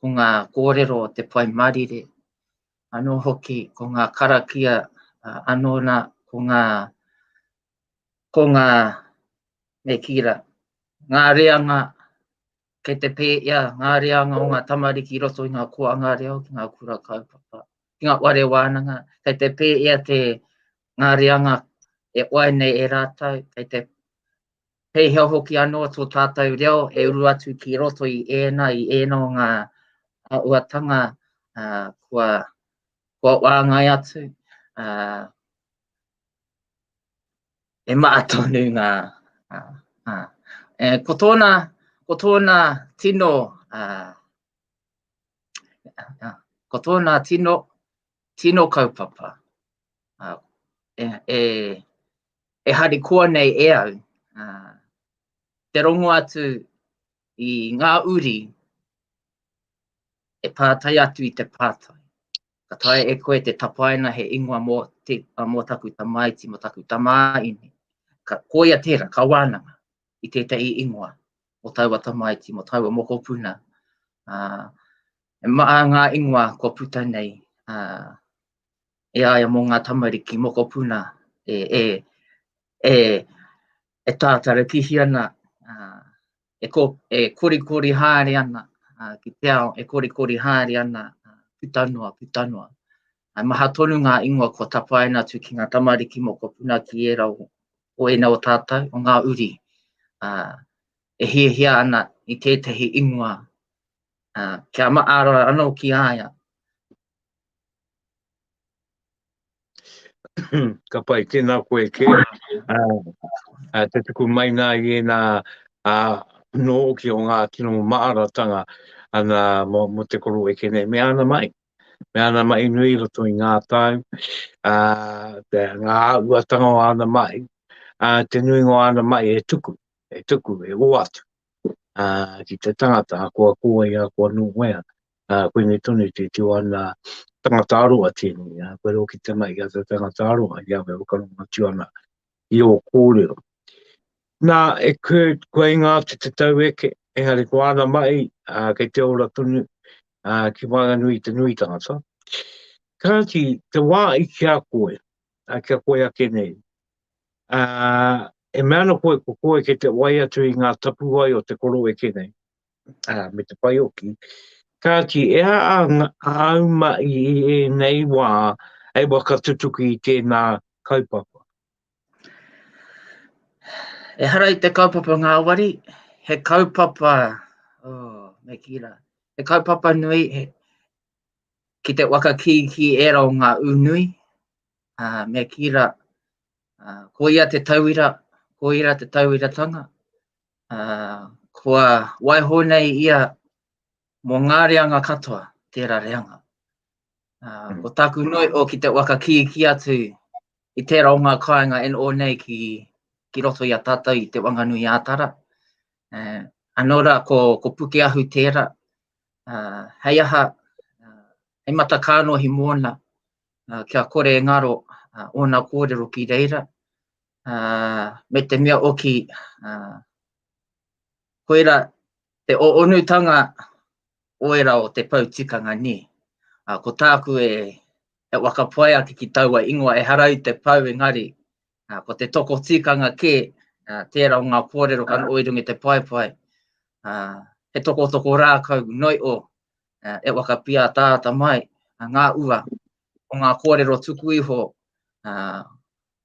ko ngā kōrero o te Pai Marire, anō hoki ko ngā karakia anō nā, ko ngā, ko ngā, me kī rā, ngā reanga kei te pēia ngā reanga o ngā tamariki i roto i ngā kōanga reo ki ngā kura kaupapa, ki ngā whare wānanga, kei te pēia te ngā reanga e oai nei e rātou, kei te pēhea hoki anō tō tātou reo e uru atu ki roto i ēnā, i ēnā o ngā āhuatanga uh, kua, kua wāngai atu. Uh, e maa tonu ngā, uh, uh, e, ko tōna, ko tōna tino, uh, ko tōna tino, tino kaupapa, uh, e, e, e harikoa nei e au, uh, te rongo atu i ngā uri e pātai atu i te pātai. Ka taea e koe te tapaina he ingoa mō, te, mō taku tamaiti, mō taku tamāine. Ka, koia tērā, ka wānanga i tētahi ingoa mō taua tamaiti, mō taua mokopuna. Uh, e maa ngā ingoa kua puta nei uh, e aia mō ngā tamariki mokopuna e, e, e, e tātarakihi ana uh, e, ko, e korikori haere ana uh, ki te ao, e korikori haere ana uh, puta noa, puta noa. Uh, maha tonu ngā ingoa kua tapaina atu ki ngā tamariki mokopuna ki ērā o, o ēnā o tātou, o ngā uri, uh, e hiahia ana i tētahi ingoa. Kia maara anō ki a ia. Ka pai, tēnā koe kē. Uh, te tuku mai nā i ēnā uh, nōki o ngā tino maaratanga ana mō, mō te koro eke nei. Me ana mai. Me ana mai nui roto i ngā tau, uh, te, ngā uatanga o ana mai, uh, te nuinga o ana mai e tuku, e tuku, e oatu uh, ki te tangata, akoa koe, akoa nō wea. Ā, koinei tonu te tio ana tangata aroha tēnei, ā, koe rō ki te mahi a te tangata aroha i a koe whakarongo atu ana i ō kōrero. Nā, e Kurt, kua inga atu te tau eke, engari ko āna mahi, ā, kei te ora tonu, ā, ki waenganui i te nui tangata. Kāti, te wā i ki a koe, ā, ki a koe ake nei, ā, e mea ana koe ko koe kei te wai atu i ngā tapuwae o te koroeke nei, ā, me te pai hoki. Kāti, e aha āu mahi i ēnei wā hei whakatutuki i tēnā kaupapa? Ehara i te kaupapa ngāwari, he kaupapa, oh, me kī rā, he kaupapa nui he, ki te waka kīkī ērā o ngā ū nui, uh, me kī rā, uh, ko ia te tauira, ko ia te tauiratanga, uh, kua waiho nei ia mō ngā reanga katoa, tērā reanga. Uh, ko tāku noi o ki te waka kī ki atu i tērā o ngā kāinga e noho nei ki, ki roto i a tātou i Te Wanganui ā-Tara. Uh, anō rā, ko, ko Pukeahu tērā. Uh, hei aha, uh, hei matakānohi mōna, uh, kia kore e ngaro uh, ōna kōrero ki reira. me te mea oki, koira te oonutanga oera o te pou tikanga nē. Ko tāku e, e whakapae ake ki taua ingoa, ehara i te pou engari, ko te toko tikanga kē, tērā o ngā kōrero ka noho i runga i te paepae, he tokotoko rākau noi'o e whakapiataata mai ngā ua o ngā kōrero tuku iho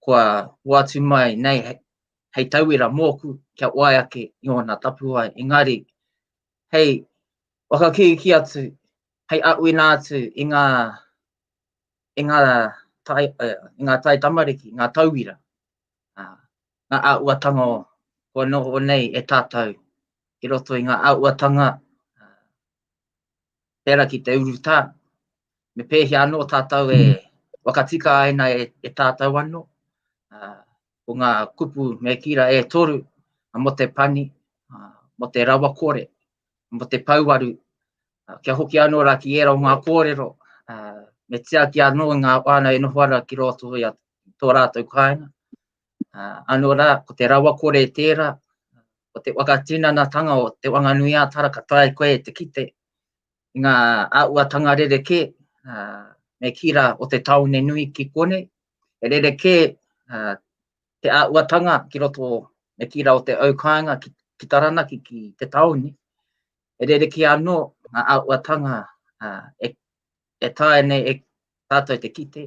kua hoatu mai nei hei tauira mōku kia wae ake i ōna tapuwae, engari hei whakakīkī atu, hei āwhina atu i ngā, i ngā tai, i ngā tai tamariki, ngā tauira, ngā āhuatanga kua noho nei e tātou i roto i ngā āhuatanga pērā ki te urutā, me pēhea anō tātou e whakatika ai nā e, e tātou anō. Uh, ko ngā kupu me kī rā e toru, mō te pani, uh, mō te rawakore, mō te pouaru, uh, kia hoki anō rā ki ērā o ngā kōrero, uh, me tiaki anō i ngā whānau e noho ana ki roto i a tō rātou kāinga. Uh, anō rā, ko te rawakore tērā, ko te whakatinanatanga o Te Whanganui-ā-Tara ka taea koe te kite i ngā āhuatanga rerekē, me kī rā o te tāone nui ki konei, he rerekē te āhuatanga ki roto, me kī rā o te au kāinga ki, ki Taranaki, ki te tāone, he rerekē anō ngā āhuatanga e, e taea nei e tātou te kite.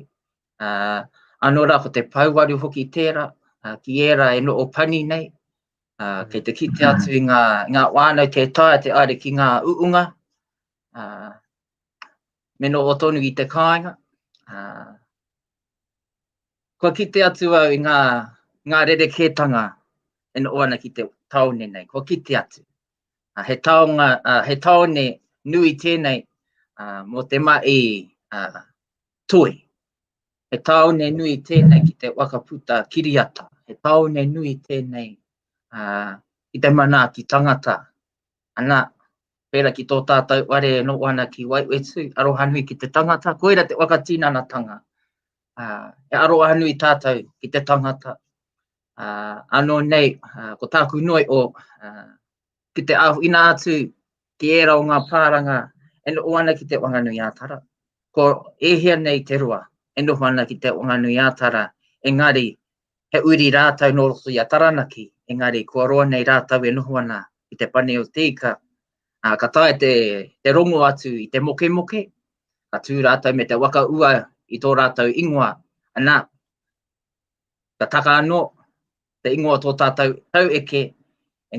Uh, anō rā, ko te pouaru hoki tērā, uh, ki ērā e noho pani nei, uh, kei te kite atu i ngā, ngā whānau tē taea te aere ki ngā uunga, uh, me noho tonu i te kāinga. Uh, kua kite atu au i ngā, ngā rerekētanga e noho ana ki te tāone nei, kua kite atu. Uh, he, taonga, uh, he tāone nui tēnei uh, mō te mahi uh, toi. He tāone nui tēnei ki te whakaputa kiriata. He tāone nui tēnei uh, ki te manaaki tangata. Ana, pērā ki tō tātou whare e noho ana ki Waiwhetū, arohanui ki te tangata, koira te whakatinanatanga. Uh, e arohanui tātou ki te tangata. Uh, anō nei, uh, ko tāku noi o uh, ki te āwhina atu ki ērā o ngā pāranga e noho ana ki Te Whanganui-ā-Tara. Ko ēhea nei te roa e noho ana ki Te Whanganui-ā-Tara, engari he uri rātou nō roto i a Taranaki, engari kua roa nei rātou e noho ana ki te pane o te ika, ā, ka taea te, te rongo atu i te mokemoke, ka tū rātou me te waka ua i tō rātou ingoa, ana, ka taka anō te ingoa o tō tātou taueke, e,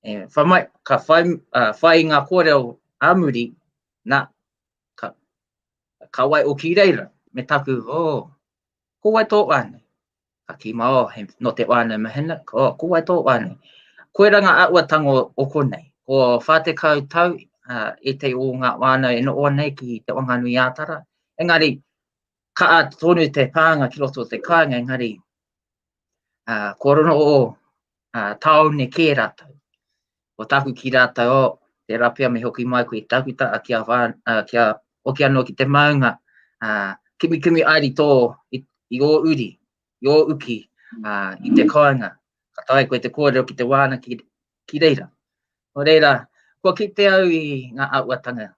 e, whamai, ka whai, uh, whai i ngā kōrero Ā muri, nā, ka, ka waiho ki reira, me taku, oh, ko wai tō whānau? Ka kī mai, oh, he, nō te whānau Mahina, oh, ko wai tō whānau? Koira ngā āhuatanga o, o konei. Ko 40 tau uh, ētehi o ngā whānau e noho nei ki Te Whanganui-ā-Tara. Engari, kaha tonu te pānga ki roto o te kāinga, engari, uh, kua rono o uh, tāone kē rātou. Ko tāku ki rātou, oh, tērā pea me hoki mai koe i taku taha kia, uh, kia hoki anō ki te maunga, uh, kimikimi aeri tō i, i ō uri, i ō uki, uh, i te kāinga. Ka taea koe te kōrero ki te wāna ki, ki reira. Nō reira, kua kite au i ngā āhuatanga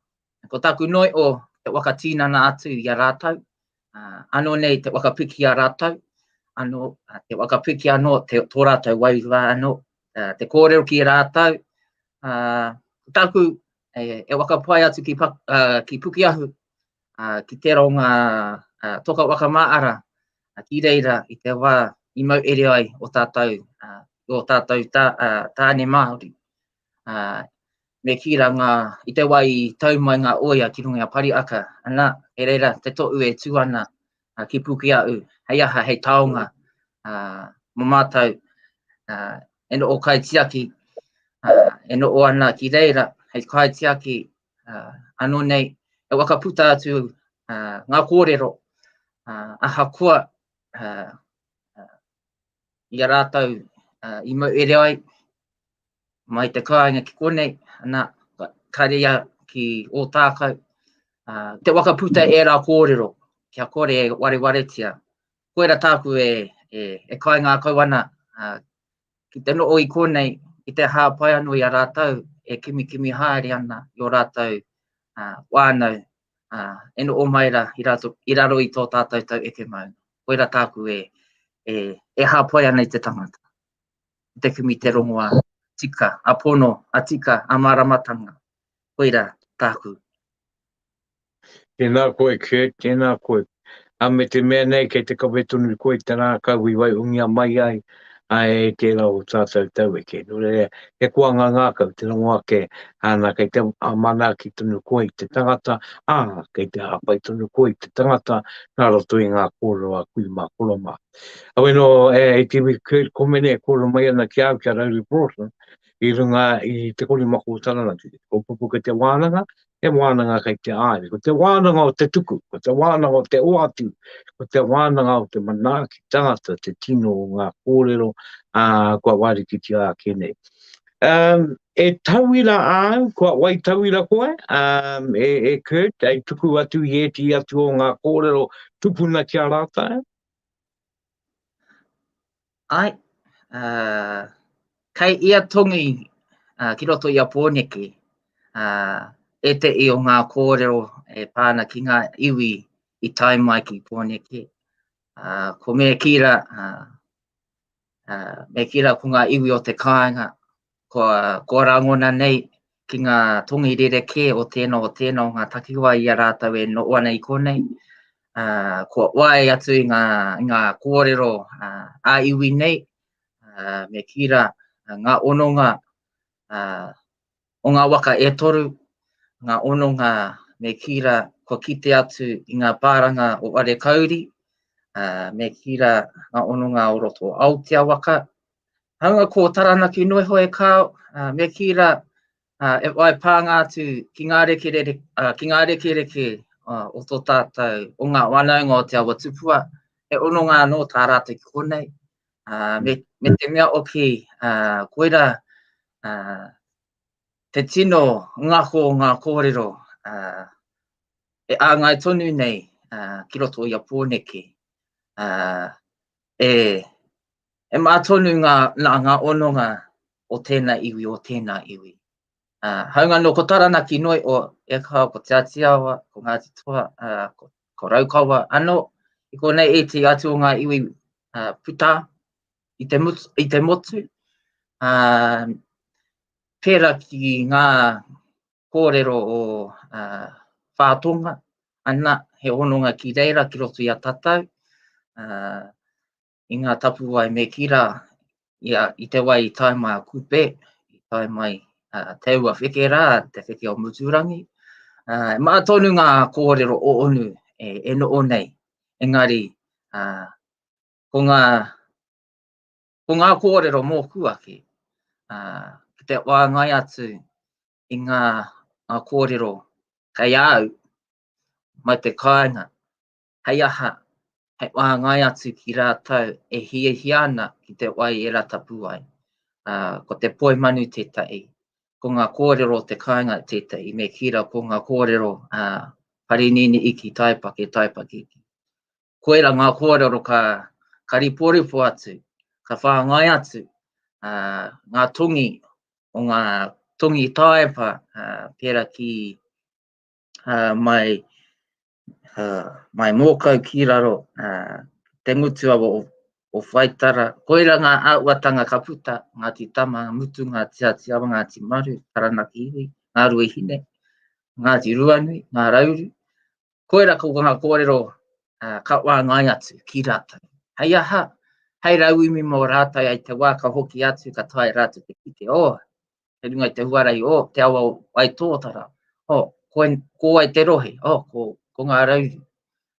Ko tāku noi o te whakatinana atu i a rātou, anō nei te whakapiki i a rātou, anō, te whakapiki anō te, tō rātou wairua anō, te kōrero ki rātou. Ko tāku e, e whakapae atu ki, ki Pukeahu, ki tērā o ngā toka whakamāara, ki reira i te wā i mau ere ai o tātou, o tātou tā, tāne Māori. Me kī rā ngā, i te wā i tau mai ngā oia ki runga i a Pariaka, ana, kei reira te tohu e tū ana ki Pukeahu, hei aha, hei taonga mō mātou e noho kaitiaki, e noho ana ki reira, hei kaitiaki anō nei, e whakaputa atu ngā kōrero, ahakoa i a rātou i mau ere ai, mai te kāinga ki konei, ana, ka reia ki Ōtākau, te whakaputa ērā kōrero, kia kore e warewaretia. Koira tāku e, e, e kaingākau ana, ki te noho i konei, ki te hāpai anō i a rātou e kimikimi haere ana i ō rātou whānau e noho mai rā i, rato, i raro i tō tātou tau eke maunga. Koira tāku e, e, e hāpai ana i te tangata. Te kimi te rongoā tika, a pono, a tika, a māramatanga. Koira tāku. Tēnā koe Kurt, tēnā koe. A me te mea nei kei te kawe tonu koe i te rākau i waihongia mai ai a e tērā o tātou taueke. Nō reira, he koanga ngākau te rongo ake, ana kei te manaaki tonu koe i te tangata, ā, kei te hāpai tonu koe i te tangata nā roto i ngā kōrero a kui mā koro mā. Heoi anō, e te iwi Kurt Komene e kōrero mai ana ki a au, ki a Rauru Broughton, i runga i te korimako o Taranaki. Ko Pupuke te wānanga, he wānanga kei te āere. Ko te wānanga o te tuku, ko te wānanga o te oati, ko te wānanga o te manaaki tangata, te tino o ngā kōrero ā, kua wārikitia ake nei. Um, e tauira āu, kua wai tauira koe, um, e, e Kurt, e tuku atu i ētehi atu o ngā kōrero tupuna ki a rātou? Ai, uh, kei ia tongi uh, ki roto i a Pōneke, uh, ētehi o ngā kōrero e pā ana ki ngā iwi i tae mai ki Pōneke. Uh, ko me kī rā, uh, uh, me kī rā ko ngā iwi o te kāinga, kua, kua rangona nei ki ngā tongi rerekē o tēnā o tēnā o ngā takiwā i a rātou e noho ana i konei. Uh, kua wae atu i ngā, i ngā kōrero uh, ā-iwi nei, uh, me kī rā, ngā hononga uh, o ngā waka e toru, ngā hononga me kī rā, kua kite atu i ngā pāranga o Wharekauri, uh, me kī rā ngā hononga o roto o Aotea waka, Hāunga ko Taranaki noa iho e kāo, me kī rā, e whai pānga atu ki ngā rekerere, ki ngā rekereke o tō tātou, o ngā whanaunga o Te Awa Tupua, he hononga anō tā rātou ki konei. Me, me te mea hoki, koirā te tino ngako o ngā kōrero e āngai tonu nei ki roto i a Pōneke. E, E mā tonu ngā, nā, ngā hononga o tēnā iwi, o tēnā iwi. Uh, hāunga anō ko Taranaki noi o e kao, ko Te Atiawa, ko Ngāti Toa, uh, ko, ko Raukawa anō. I konei ētehi atu o ngā iwi uh, puta i te, mutu, i te motu. Uh, pērā ki ngā kōrero o uh, Whātonga, ana, he hononga ki reira, ki roto i a tātou. Uh, i ngā tapuwae me kī rā, ia, i te wā i tae mai a Kupe, i tae mai Te ua wheke rā, te wheke o Muturangi. E maha tonu ngā kōrero o onu e, e noho nei. Engari, ko ngā, ko ngā kōrero mōku ake, ki te wāngai atu i ngā, ngā kōrero kei a au, mai te kāinga, hei aha, hei wāngai atu ki rātou e hiahia ana ki te wai e ratapu ai. Ko te poi manu tētahi, ko ngā kōrero o te kāinga tētahi, me kī rā ko ngā kōrero Parinini iki, Taipake, Taipake iki. Koira ngā kōrero ka, ka riporipo atu, ka whāngai atu ngā tongi o ngā tongi taepa pērā ki mai mai Mōkau ki raro, te ngutu awa o, o Whaitara. Koira ngā āhuatanga ka puta, Ngāti Tama, Mutu, Ngāti Atiawa, Ngāti Maru, Taranaki iwi, Ngā Ruahine, Ngāti Ruanui, Ngā Rauru. Koira ko ngā kōrero ka wāngai atu ki rātou. Hei aha, hei rauemi mō rātou ai te wā ka hoki atu, ka taea rātou te kite, oh, kei runga i te huarahi, oh, te awa o Waitōtara, oh, ko, ko wai te rohe, oh, ko, ko ngā rauru.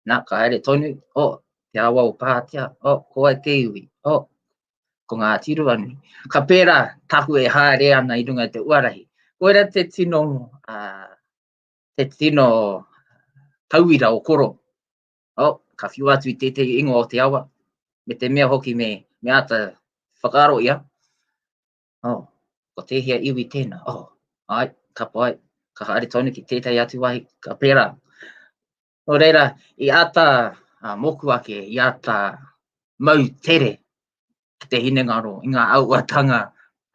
Nā, ka haere tonu, oh, te awa o Pātea, oh, ko wai te iwi, oh, ko Ngāti Ruanui. Ka pērā taku e haere ana i runga i te huarahi. Koira te tino, uh, te tino tauira o koro. Oh, ka whiua atu i tētehi ingoa o te awa, me te mea hoki me, me āta whakaaro ia. Oh, ko tēhea iwi tēnā? Oh, ai, ka pai, ka haere tonu ki tētahi atu wahi, ka pērā. Nō reira, i āta uh, mōku ake, i āta mau tere ki te hinengaro, i ngā auatanga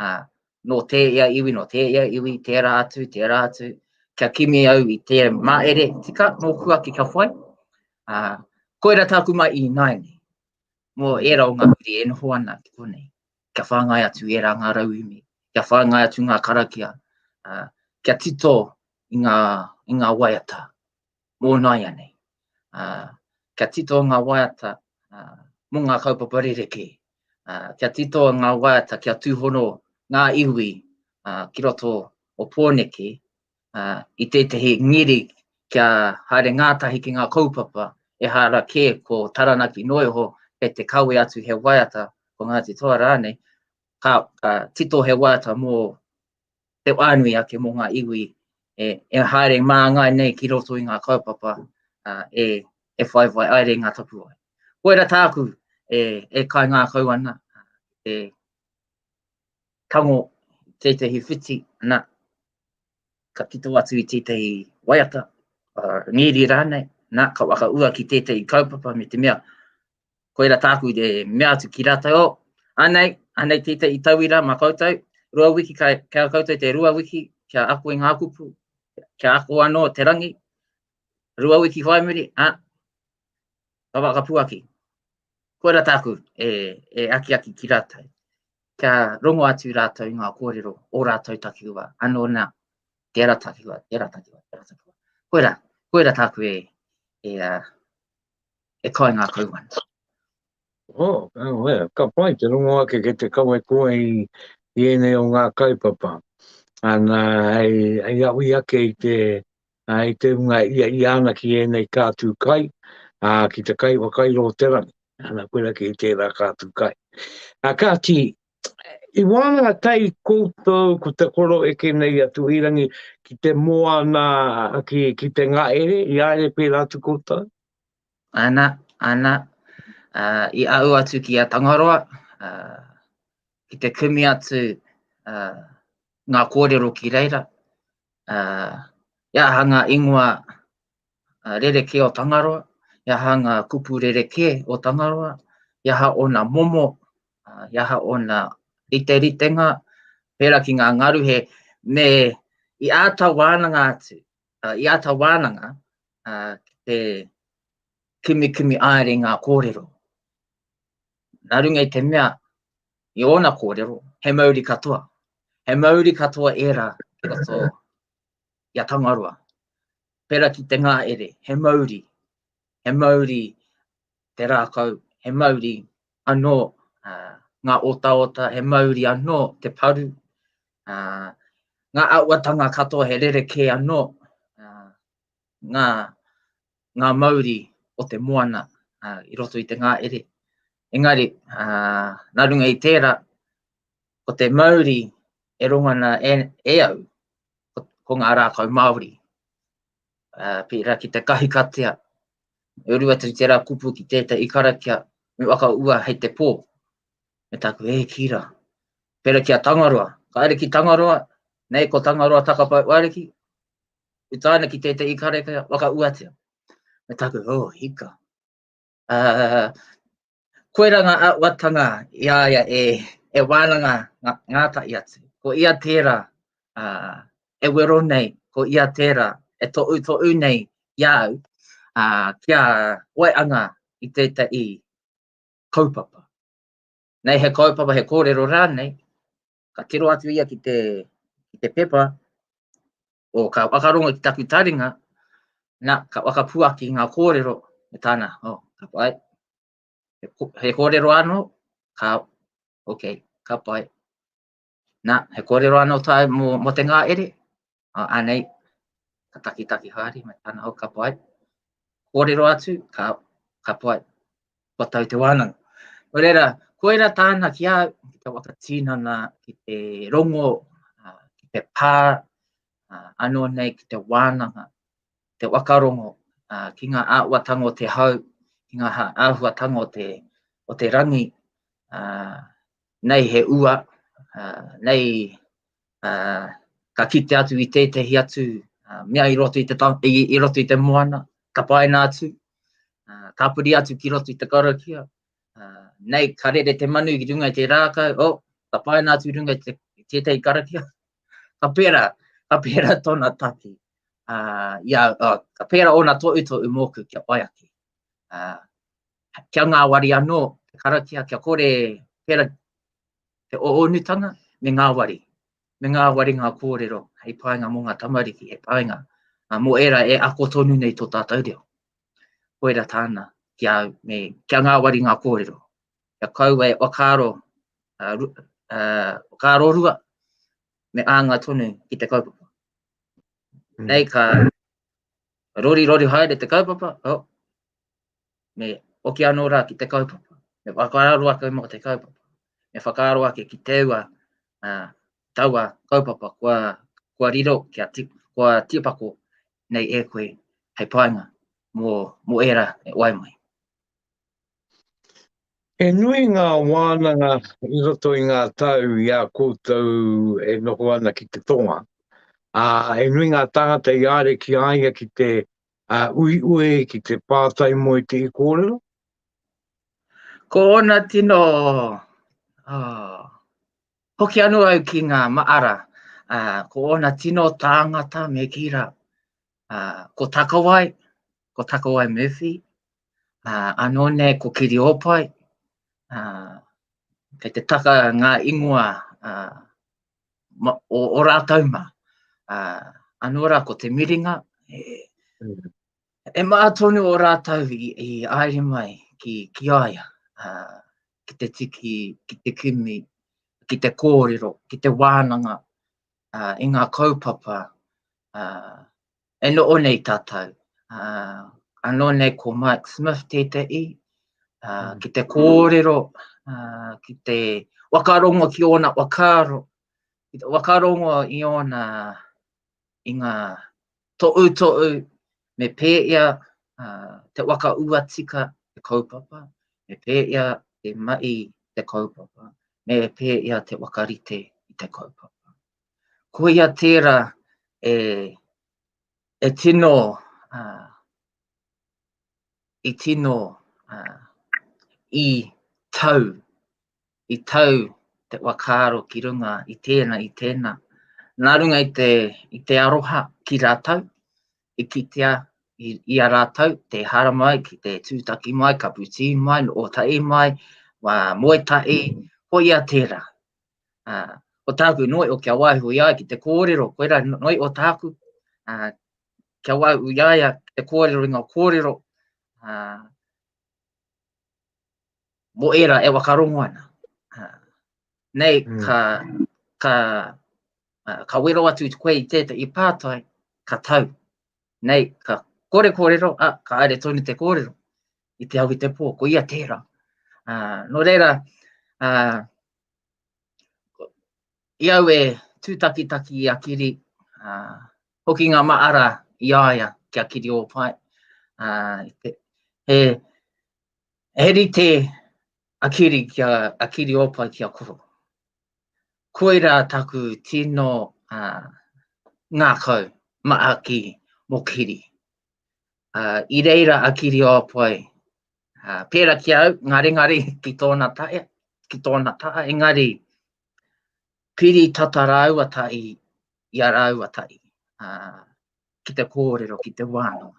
uh, nō tēia iwi, nō tēia iwi, tērā atu, tērā atu, kia kimi au i te maere tika mōku ake kia whai. Uh, koira tāku mai i nāianei, mō ērā o ngā uri e noho ana ki konei. kia whāngai atu ērā ngā rauemi, kia whāngai atu ngā karakia, uh, kia tito i ngā, i ngā waiata mō nāianei. Uh, kia tito ngā waiata uh, mō ngā kaupapa rerekē. Uh, kia tito ngā waiata kia tūhono ngā iwi uh, ki roto o Pōneke uh, i tētehi ngiri kia haere ngātahi ki ngā kaupapa ehara kē ko Taranaki noa iho kei te kawe atu he waiata ko Ngāti Toa rānei, ka, ka tito he waiata mō te whānui ake mō ngā iwi e, e haere māngai nei ki roto i ngā kaupapa uh, e, e whaiwhai aere ngā tapuwae. Koira tāku e, e kaingākau ana, e tango tētehi whiti, na, ka tito atu i tētehi waiata, uh, ngīri rānei, na, ka whakaua ki tētehi kaupapa me te mea, koira tāku e mea atu ki rātou, oh, anei, anei tētehi tauira mā koutou, rua wiki, ka, kia koutou te rua wiki, kia ako i ngā kupu, kia ako anō te rangi, rua wiki whai muri, a, ka whakapuaki. Koira tāku e, e akiaki ki rātou. Kia rongo atu rātou i ngā kōrero o rātou takiwā, anō nā, tērā takiwā, tērā takiwā, tērā takiwā. Koira, koira tāku e, e, uh, e kaingākau ana. Oh, oh, yeah. ka pai te rongo ake ki te kawe koe i, i ēnei o ngā kaupapa. Ana, hei, hei awi ake i te, i te hunga ia, ia ana ki ēnei kātū kai, ā, ki te kai whakairo o te rangi. Ana, koira ki tērā kātū kai. Ā, kāti, i wānanga tai koutou ko te koro eke nei a Tuhirangi ki te moana, ki, ki te ngaere, i aere pērā atu koutou? Ana, ana, uh, i au atu ki a Tangaroa, uh, ki te kimi atu uh, ngā kōrero ki reira, uh, i aha ngā ingoa uh, rerekē o Tangaroa, i aha ngā kupu rerekē o Tangaroa, i aha ōna momo, uh, i aha ōna riteritenga, pērā ki ngā ngaruhe, me i āta wānanga atu, uh, i āta wānanga uh, ki te kimikimi aere ngā kōrero. Nā runga i te mea, i ōna kōrero, he mauri katoa. He mauri katoa ērā ki roto i a Tangaroa. Pērā ki te ngāere, he mauri, he mauri te rākau, he mauri anō uh, ngā otaota, he mauri anō te paru. Uh, Ngā āhuatanga katoa he rerekē anō ngā, ngā mauri o te moana i roto i te ngāere. Engari, nā runga i tērā, ko te mauri e rongo ana e, e au, ko, ko ngā rākau Māori. Uh, pērā ki te kahikatea, e uru atu tērā kupu ki tētahi karakia, me whakaua hei te pō. Me tāku, e kīra, pērā ki a Tangaroa, ka haere ki Tangaroa, nei ko Tangaroa takapau ariki, utaina ki tētahi karakia, whakauatia. Me tāku, oh, hika. Uh, koira ngā āhuatanga i a ia e, e wānanga ngātahi atu. Ko ia tērā uh, e wero nei, ko ia tērā e toʻutoʻu nei i a au, uh, kia waihanga i tētahi kaupapa. Nei he kaupapa, he kōrero rānei, ka tiro atu ia ki te, ki te pepa, o ka whakarongo ki taku taringa, na, ka whakapuaki ngā kōrero, me tāna, oh, ka pai. He, he kōrero anō, ka, ok, ka pai. Na, he kōrero anō tāu mō, mō te ngāere, oh, anei, ka takitaki haere, me tāna, oh, ka pai. Kōrero atu, ka, ka pai. Kua tau te wānanga. Nō reira, koira tāna ki a au, ki te whakatinana, ki te rongo, ki te pā, anō nei ki te wānanga, te whakarongo ki ngā āhuatanga o te hau, ki ngā āhuatanga o te, o te rangi, nei he ua, nei ka kite atu i tētehi atu mea i roto i te, i, i roto i te moana, tapaina atu, tāpiri atu ki roto i te karakia, nei ka rere te manu ki runga i te rākau, oh, tapaina atu i runga i te, tētehi karakia. Ka pērā, ka pērā tōna taki. Uh, ia, uh, ka pērā ōna tohutohu mōku kia pai ake. Uh, kia ngāwari anō te karakia, kia kore pērā te ōonutanga me ngāwari. Me ngāwari ngā kōrero hei painga mō ngā tamariki, hei painga mō ērā e ako tonu nei tō tātou reo. Koira tāna ki a au, me, kia ngāwari ngā kōrero. Kia kaua e whakaaro, uh, uh, whakaaro rua, me ānga tonu ki te kaupapa. Mm. Nei ka rori rori haere te kaupapa, oh, me hoki anō rā ki te kaupapa, me whakaaro ake mō te kaupapa, me whakaaro ake ki teua, uh, taua kaupapa kua, kua riro, kia ti, kua tīpako nei e koe hei painga mō, mō ērā e wai mai. He nui ngā wānanga i roto i ngā tau i a koutou e noho ana ki te tonga, ā, he nui ngā tāngata i haere ki a ia ki te uiui, ki te pātai mō i te kōrero? Ko ōna tino, oh, hoki anō au ki ngā maara, uh, ko ōna tino tāngata me kī rā, uh, ko Takawai, ko Takawai Murphy, uh, anō nei ko Kiri Ōpai, uh, kei te taka ngā ingoa uh, ma, o, o rātou mā. Uh, anō rā ko te miringa, e, mm. e mā tonu o rātou i, i aere mai ki, ki a ia, uh, ki te tiki, ki te kimi, ki te kōrero, ki te wānanga uh, i ngā kaupapa uh, e noho nei tātou. Uh, anō nei ko Mike Smith tētehi, uh, ki te kōrero, uh, ki te whakarongo ki ōna whakaaro, ki te whakarongo i ōna, i ngā tohutohu me pēhea uh, te whakaua tika te kaupapa, me pēhea te mahi te kaupapa, me pēhea te whakarite i te kaupapa. Koia tērā e, e tino, uh, i tino uh, i tau, i tau te whakaaro ki runga i tēnā, i tēnā. Nā runga i te, i te aroha ki rātou, i kitea i, i a rātou te haramai ki te tūtaki mai, kapu tī mai, otahi mai, wā, moetahi, koia tērā. Ā, ko tāku noi o kia waiho i a ia ki te kōrero, koirā noi o tāku, ā, kia waiho i a ia ki te kōrero i ngā kōrero, ā, mō ērā e whakarongo ana. Ā, nei mm. ka, ka. Ka wero atu koe i tētahi pātai, ka tau. Nei, ka kore kōrero, a, ka haere tonu te kōrero i te au i te pō, ko ia tērā. Nō reira, i au e tūtakitaki i a Kiri, hoki ngā maara i a ia ki a Kiri Ōpae. He, he rite a Kiri, ki a, a Kiri Ōpae ki a Koro. Koirā taku tino uh, ngākau maaki mō Kiri. Uh, I reira a Kiri Ōpae, uh, pērā ki au, ngarengare ki tōna taea, ki tōna taha, engari piri tata rāua tahi i a rāua tahi, uh, ki te kōrero, ki te wānanga.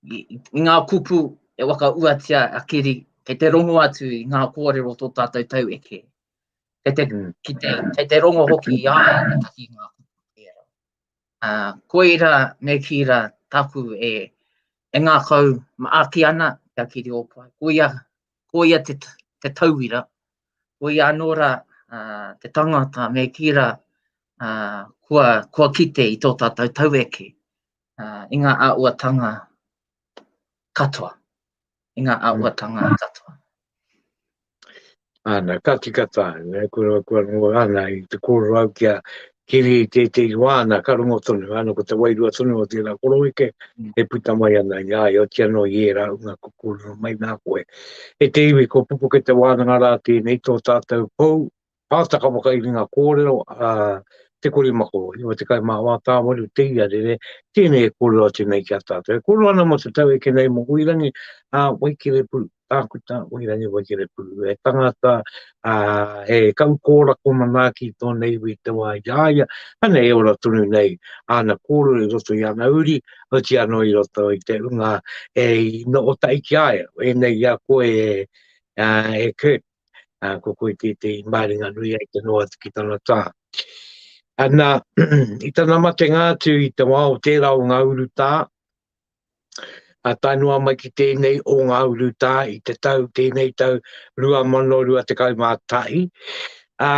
I, i ngā kupu e whakauatia a Kiri, kei te rongo atu i ngā kōrero tō tātou tau eke. Kei te, mm. ki te, kei te rongo hoki i a ia te taki ngā kupu pērā. Uh, koira me kī rā taku e, e ngākau maaki ana ki a Kiri Ōpae. Koia, koia te, te tauira, koia anō rā uh, te tangata me kī rā uh, kua, kua kite i tō tātou taueke i ngā āhuatanga katoa. I ngā āhuatanga mm. katoa. Ana, ka tika tā, ne, kua, kua rongo ana i te kōrero au kia kiri i tētehi wā, ana, ka rongo tonu, ana, ko te wairua tonu o tērā koroeke, mm. e puta mai ana i a ia, oti anō i ērā unga ko kōrero mai nā koe. E te iwi, ko pupuke te wānanga rā tēnei, tō tātou pou, Pātaka whakairinga kōrero a Te Korimako, 94 tāwaru te iarere, tēnei e kōrero atu nei ki a tātou. E kōrero ana mō te tau eke nei mō Huirangi, a Waikerepuru, tākuta Huirangi Waikerepuru, he tangata, a, he kaukōrako manaaki tōna iwi i te wā i a ia, ana e ora tonu nei āna kōrero i roto i ana uri, oti anō i roto i te unga e i noho tahi ki a ia, ēnei i a koe e, a, e Kurt, ā, ko koe tētehi māringa nui ai te noa atu ki tana tā. Ana, i tana matenga atu i te wā o tērā o ngā urutā, ā, tae noa mai ki tēnei o ngā urutā i te tau, tēnei tau 2021, ā,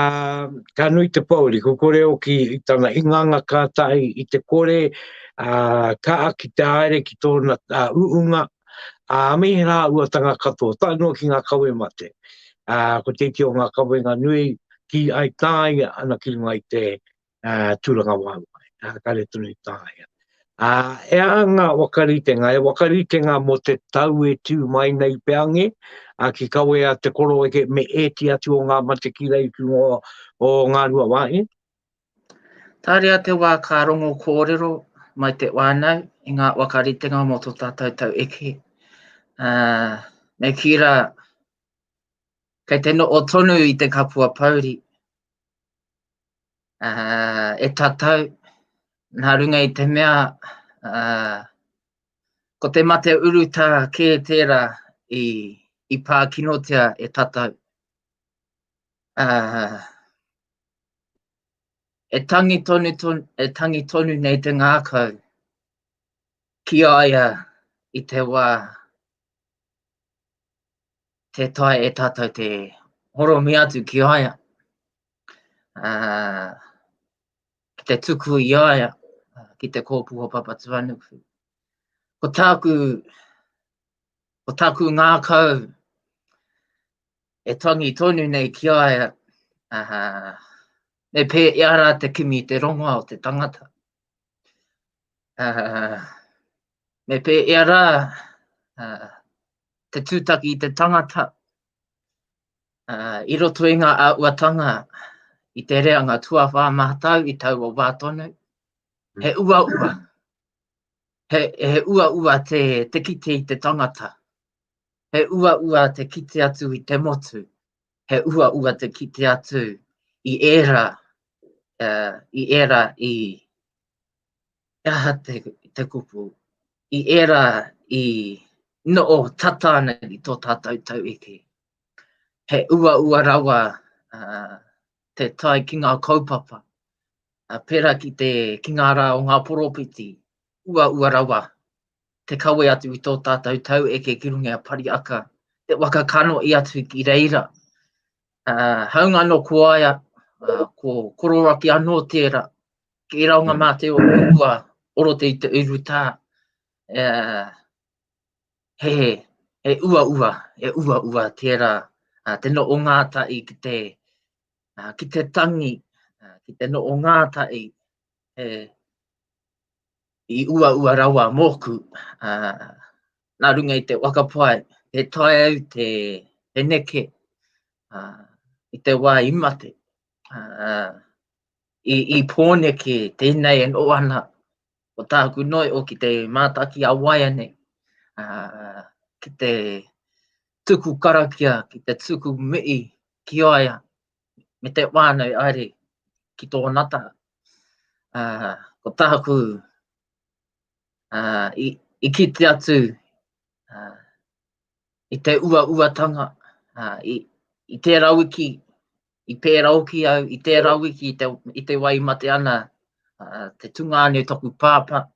ka nui te pōuri, ko kore hoki i tana inganga kātahi i te kore, ā, kaha ki te haere ki tōna ā, uunga, Ā, me ērā uatanga katoa, tae noa ki ngā kawe mate. Ā, ko tētehi o ngā kawenga nui ki ai tāia ana ki runga i te ā, tūrangawaewae. Ā, kāre tonu i tāia. Ā, e aha ngā whakaritenga? He whakaritenga mō te tau e tū mai nei peange, ā, ki kawea te koroeke me ēti atu o ngā mate ki rei ki runga o Ngāruawāhia? Tāria te wā ka rongo kōrero mai te whānau i ngā whakaritenga mō tō tātou tau eke. Uh, me kī rā, kei te noho tonu i te kapua pouri. Uh, e tātou, nā runga i te mea, uh, ko te mate urutā kē tērā i, i pā kinotia e tātou. Uh, E tangi tonu, tonu, e tangi tonu nei te ngākau ki a ia i te wā tē taea e tātou te horomi atu ki a ia, uh, ki te tuku i a ia ki te kōpū o Papatūānuku. Ko tāku, ko tāku ngākau e tangi tonu nei ki a ia, uh, me pēhea rā te kimi i te rongoa o te tangata. Uh, me pēhea rā uh, te tūtaki i te tangata uh, i roto i ngā āhuatanga i te reanga tuawhā mātau i taua wā tonu. He uaua, he, he uaua te, te kite i te tangata. He uaua te kite atu i te motu, he uaua te kite atu i ērā, uh, i ērā i, e aha te, te kupu, i ērā i noho tata ana ki tō tātou taueke. He uaua rawa uh, te tae ki ngā kaupapa, uh, pērā ki, te, ki ngā rā o ngā poropiti, uaua rawa te kawe atu i tō tātou tau eke ki runga i a Pariaka, te waka kanohi atu ki reira. Uh, haunga anō ko aia, ko Kororaki anō tērā. Ki ērā o ngā mate o kua orote i te urutā, he, he uaua, he uaua tērā te noho ngātahi ki te, ki te tangi, ki te noho ngātahi, he, i uaua rawa mōku, ā, nā runga i te whakapae, he tae au te, te neke, ā, i te wā i mate, ā, i, i Pōneke tēnei e noho ana, ko tāku noi o ki te mātaki a waea nei, ā, ki te tuku karakia, ki te tuku mihi ki a ia, me te whānau haere ki tōna taha. Ā, ko tāku, ā, i, i kite atu ā, i te uauatanga, ā, i, i tērā wiki, i pērā hoki au, i tērā wiki i te, i te wā i mate ana ā, te tungāne o taku pāpā,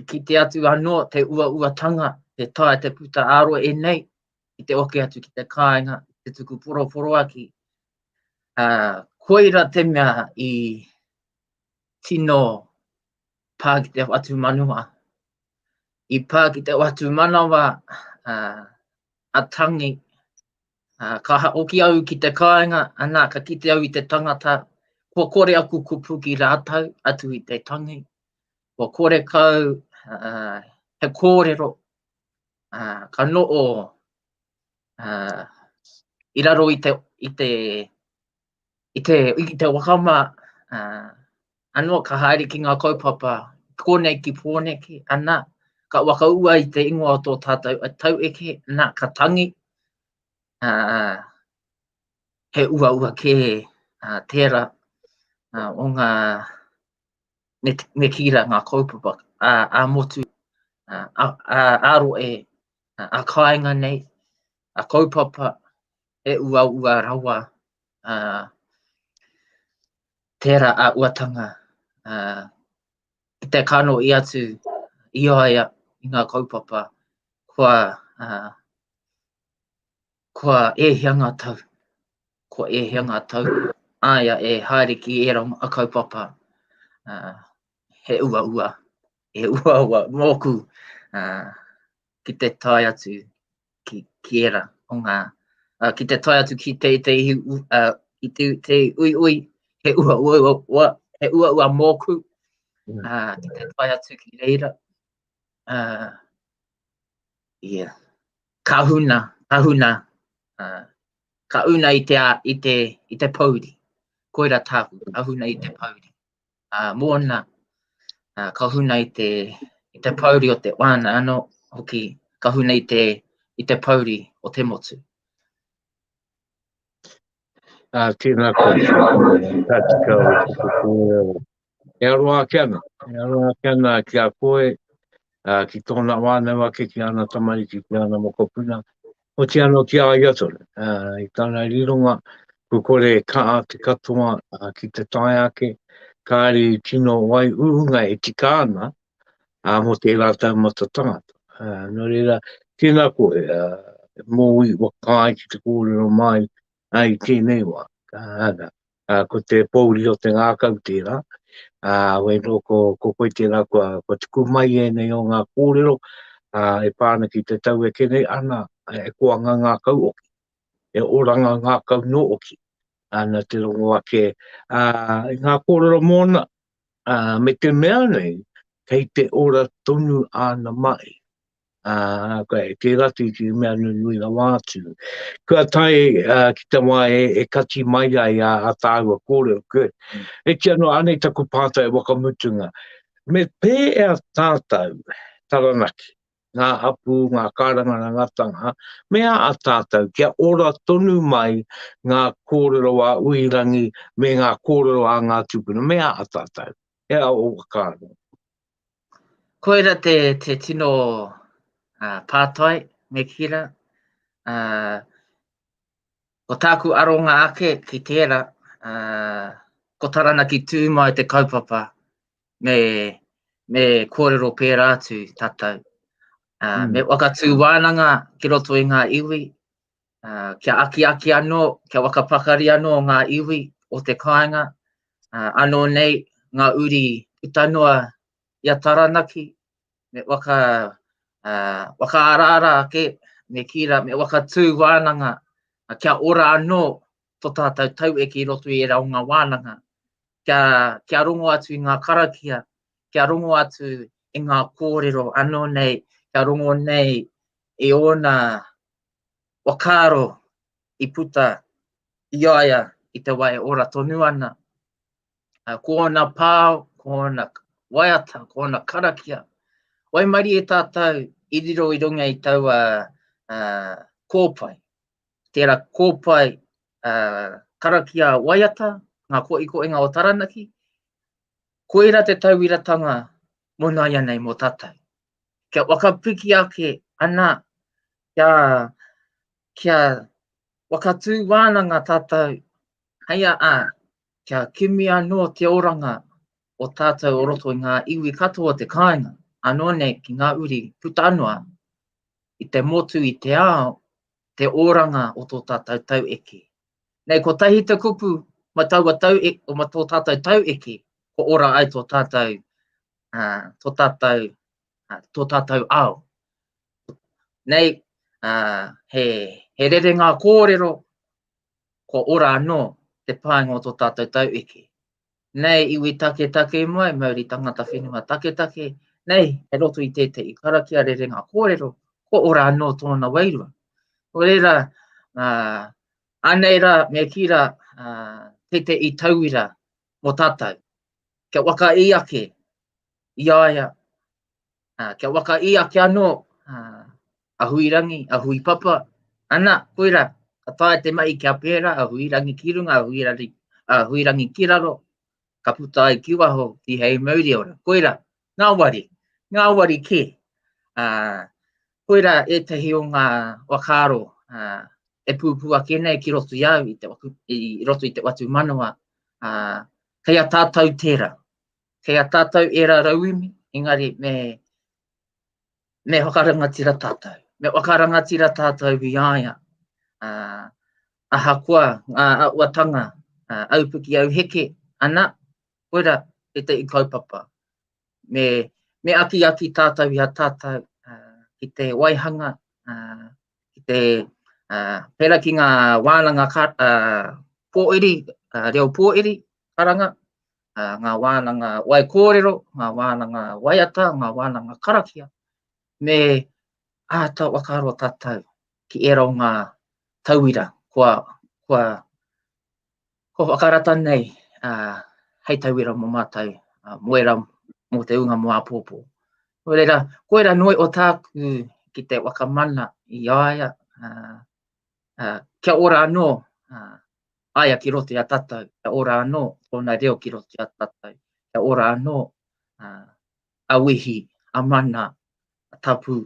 i kite atu anō te uauatanga, te tae te puta ā-rohe nei, ki te oke atu ki te kāinga, te tuku poroporoaki. Ā, koira te mea i tino pā ki te whatumanawa. I pā ki te whatumanawa ā, a tangi. Ā, ka hoki au ki te kāinga, ana, ka kite au i te tangata, kua kore aku kupu ki rātou atu i te tangi. Kua kore kau ā, he kōrero ā, ka noho ā, i raro i te, i te, i te, i te waka mā, ā, anō ka haere ki ngā kaupapa konei ki Pōneke, ana, ka whakaua i te ingoa o tō tātou taueke, ana, ka tangi, ā, he uaua kē ā, tērā ā, o ngā me, me kī rā ngā kaupapa ā, ā-motu, ā, ā, ā-rohe, ā-kāinga nei, a kaupapa he uaua rawa ā, tērā āhuatanga ā, ki te kanohi atu i a ia i ngā kaupapa kua, ā, kua e hia ngā tau, kua e hia ngā tau aia e haere ki ērā o ngā kaupapa, ā, he uaua, he uaua mōku ā, ki te tae atu ki, ki ērā o ngā, ā, ki te tae atu ki te, te, ā, ki te, te uiui, he uaua, ua, he uaua mōku, ā, ki te tae atu ki reira, ā, yeah. Ka huna, ka huna, ā, ka una i te, i te, i te pouri. Koira tāku, ka huna i te pouri. Ā, mōna, ā, ka huna i te, i te pouri o te wāna anō hoki, ka huna i te, i te pouri o te motu. Ā, tēnā koe, ka tika o te kōrero. E aroha ake ana, e aroha ake ana ki a koe, ā, ki tōna whānau ake, ki ana tamariki, ki ana mokopuna, oti anō ki a ia tonu. Ā, i tana rironga, kua kore e kaha te katoa ā, ki te tae ake, kāre i tino waiūnga e tika ana, ā, mō tērā taumata tangata. Ā, nō reira, tēnā koe, ā, mōu i whakaae ki te kōrero mai ā, i tēnei wā. Ā, ā, ko te pōuri o te ngākau tērā, ā, wei nō ko, ko koe tērā kua, kua tuku mai ēnei o ngā kōrero, ā, e pā ana ki te taueke nei, ana, e koanga ngākau oki, e oranga ngākau nō oki, ana te rongo ake, ā, i ngā kōrero mōna, ā, me te mea nei, kei te ora tonu āna mahi. Ā, koe, tērā te mea nunui rawa atu. Kua tae uh, ki te wā e, e kati mai ai a, a tāua kōrero. Koe. E tia noa, anei taku pātai wakamutunga. Me pēea tātou, Taranaki, ngā hapū, ngā kārangarangatanga, me a tātou kia ora tonu mai ngā kōrero a Uirangi me ngā kōrero a ngā tūpuna, me a tātou. He aha ō whakaaro? Koira te, te tino uh, pātai me kī rā. Uh, ko tāku aronga ake ki tērā, uh, ko Taranaki tū mai te kaupapa me, me kōrero pērā atu tātou. Uh, mm. Me whakatū wānanga ki roto i ngā iwi, uh, kia akiaki anō, kia whakapakari anō ngā iwi o te kāinga, anō nei ngā uri puta noa i a Taranaki, me waka, whakaaraara ake, me kī rā, me whakatū wānanga kia ora anō tō tātou taueke i roto i ērā o ngā wānanga, kia, kia rongo atu i ngā karakia, kia rongo atu i ngā kōrero anō nei, kia rongo nei i ōna whakaaro i puta i a ia i te wā e ora tonu ana. Ko ōna pao, ko ōna waiata, ko ōna karakia. Waimarie tātou i riro i runga i taua uh, kōpae. Tērā kōpae uh, karakia waiata, ngā koikoinga o Taranaki, koira te tauiratanga mō nāianei mō tātou. Kia whakapiki ake ana, kia, kia whakatū wānanga tātou hei a, a, kia kimi anō te oranga o tātou o roto i ngā iwi katoa o te kāinga, anō nei ki ngā uri puta noa i te motu, i te ao, te oranga o tō tātou taueke. Nei, kotahi te kupu ma taua tau, e, ma tō tātou taueke, ko ora ai tō tātou, uh, tō tātou, uh, tō tātou ao. Nei, uh, he, he rere ngā kōrero, kua ora anō te painga o tō tātou taueke. Nei iwi taketake mai, mauri tangata whenua taketake, nei he roto i tētehi karakia rerenga kōrero, kua ora anō tōna wairua. Nō reira, uh, anei rā, me kī rā, uh, tētehi tauira mō tātou. Kia whakaī ake i a ia, uh, kia whakaī ake anō uh, a Huirangi, a Huipapa, ana, koira, ka taea te mahi kia pērā, a Huirangi ki runga, a Huirangi, a Huirangi ki raro, ka puta ai ki waho, ki hei mauri ora. Koira, ngāwari, ngāwari kē. Uh, koira ētahi o ngā whakaaro uh, e pūpū ake nei ki roto i au, i, te, i roto i te watu manawa, uh, kei a tātou tērā. Kei a tātou ērā rauemi, engari me, me whakarangatira tātou. Me whakarangatira tātou i a ia. Uh, ahakoa ngā auatanga, uh, aupiki auheke, ana, koira tētahi kaupapa. Me, me akiaki tātou i a tātou uh, ki te waihanga, uh, ki te, uh, pērā ki ngā wānanga ka, uh, pōiri, uh, reo pōiri, karanga, ngā wānanga waikōrero, ngā wānanga waiata, ngā wānanga karakia, me āta whakaaro tātou ki ērā o ngā tauira kua, kua, kua whakarata nei uh, hei tauira mō mātou, uh, mō ērā, mō te ūnga mō āpōpō. Nō reira, koira noi o tāku ki te whakamana i a ia, uh, uh, kia ora anō uh, aia ki roto i a tātou, kia ora anō tōna reo ki roto i a tātou, kia ora anō uh, a wehi, a mana, a tapu,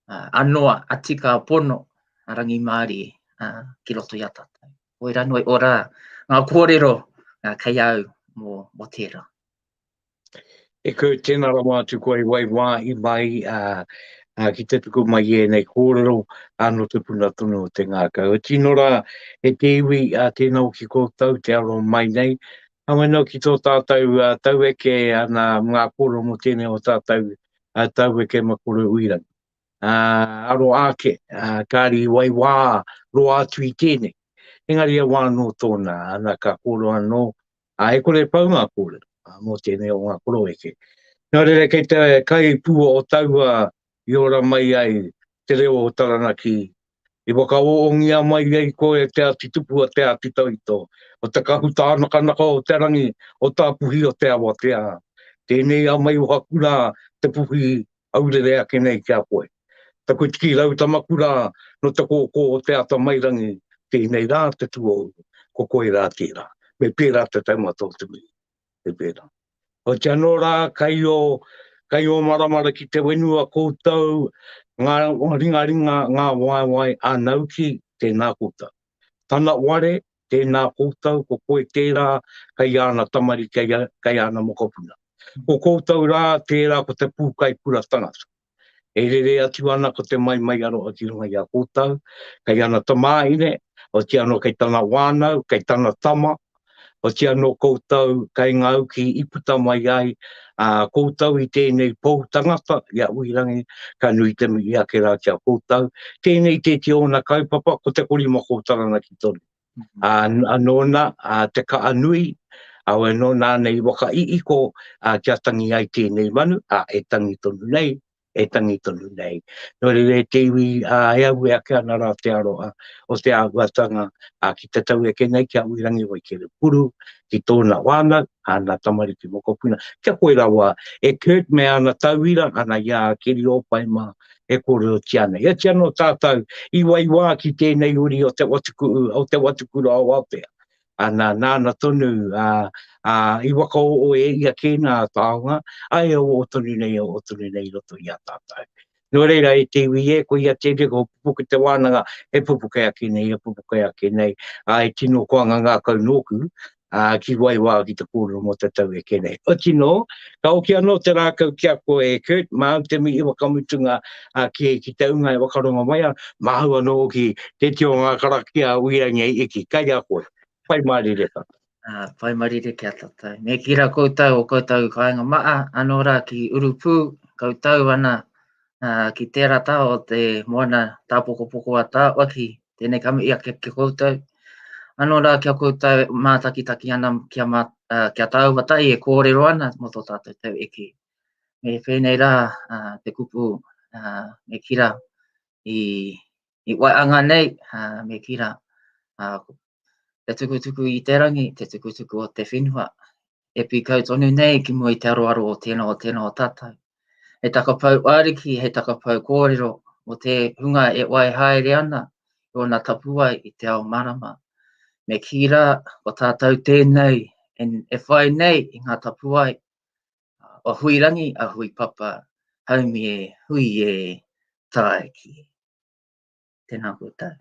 uh, a noa, a tika, a pono, a rangimārie uh, ki roto i a tātou. Koira noi ora ngā kōrero uh, kei au mō, mō tērā. E koe, tēnā rawa atu koe i wai wāhi mai uh, uh, ki te tuku mai i ēnei kōrero anō te puna tonu o te ngākau. E tino rā, e te iwi, uh, tēnā hoki koutou te aro mai nei. Hangoi noa ki tō tātou uh, taueke ana ngā kōrero mō tēnei o tātou uh, taueke Makore Uirangi. Uh, aro ake, uh, kāri i wai wā roa atu i tēnei. Engari e wā anō tōna, ana ka kōrero anō Ā, e kore e pau ngā kōrero mō tēnei o ngā koroeke. Nō reira, kei te kai pua o taua i ora mai ai te reo o Taranaki, i whakaoongia mai ai koe e Te Āti Tupua, Te Āti Tauito, o te kahu tānakanaka o te rangi, o Tāpuhi o te Awatea. Tēnei a Maiohakura te puhi aurere ake nei ki a koe. Taku tiki rau tamakura no te kōkō o te atamairangi, tēnei rā te tuohu, ko koe rā tērā. Me pērā te taumata o te mihi. Me pērā. Oti anō rā, kai o, kai o maramara ki te whenua koutou, ngā ringaringa, ngā waewae ānauki, tēnā koutou. Tana ware, tēnā koutou, ko koe tērā kei āna tamariki, kei, kei āna mokopuna. Ko koutou rā tērā ko te pūkai kura tangata. E rere atu ana ko te maimai aroha ki runga i a koutou, kei ana tamāhine, otiia anō kei tana whānau, kei tana tama, Oti anō koutou kei ngā uki i puta mai ai, ā, koutou i tēnei pou tangata, i a Uirangi, ka nui te mihi ake rā ki a koutou. Tēnei tēti ōna kaupapa, ko te korimako o Taranaki tonu. Ā, nōna ā, te kaa nui, ā, nōna ana i whakaiiko ā, kia tangi ai tēnei manu, ā, e tangi tonu nei, e tangi tonu nei. Nō reira e te iwi, ā, e aue ake ana rā te aroha o te āhuatanga ā, ki te taueke nei ki a Uirangi Waikerepuru, ki tōna whānau, āna tamariki mokopuna, kia koe rawa e Kurt me āna tauira, ana i a Keri Ōpai mā e kōrerotia ana. Heoti anō tātou i waiwā ki tēnei uri o te watuku, o te watukura o Aotea. Ana, nāna tonu ā, ā, i whakaoo e ia kēnā taonga, ā, e oo tonu nei, e oo tonu nei i roto i a tātou. Nō reira, e te iwi e, ko ia tēnei, ko pupuke te wānanga, e pupuke ake nei, e pupuke ake nei, ā, e tino koanga ngākau nōku, ā, ki waiwā ki te kōrero mō te tau eke nei. Oti nō, ka hoki anō te rākau ki a koe e Kurt, māu te mihi whakamutunga ā, ki, ki te unga e whakarongo mai ana, māu anō hoki te tio ngā karakia uirangi ei iki, kai a koe. Pai mārire tātou. Ā, pai marire ki a tātou. Me kī rā koutou o koutou kāinga maa, anō rā ki urupū, koutou ana ā, ki tērā taha o te moana tāpokopoko a Tāwaki, tēnei ka mihi ake ki koutou. Anō rā ki a koutou mātakitaki ana kia, mā, ā, kia tāua tahi e kōrero ana mō tō tātou tau eke. Me whēnei rā ā, te kupu ā, me kī rā i, i waeanga nei, ā, me kī rā, ā, te tukutuku i te rangi, te tukutuku o te whenua, e pīkau tonu nei ki mua i te aroaro o tēnā o tēnā o tātou. Hei takapau ariki, hei takapau kōrero o te hunga e wai haere ana i ōna tapuwae i te ao marama. Me kī rā, ko tātou tēnei e, e whai nei i ngā tapuwae o Huirangi, a Huipapa, haumi e, hui e, tae ki. Tēnā koutou.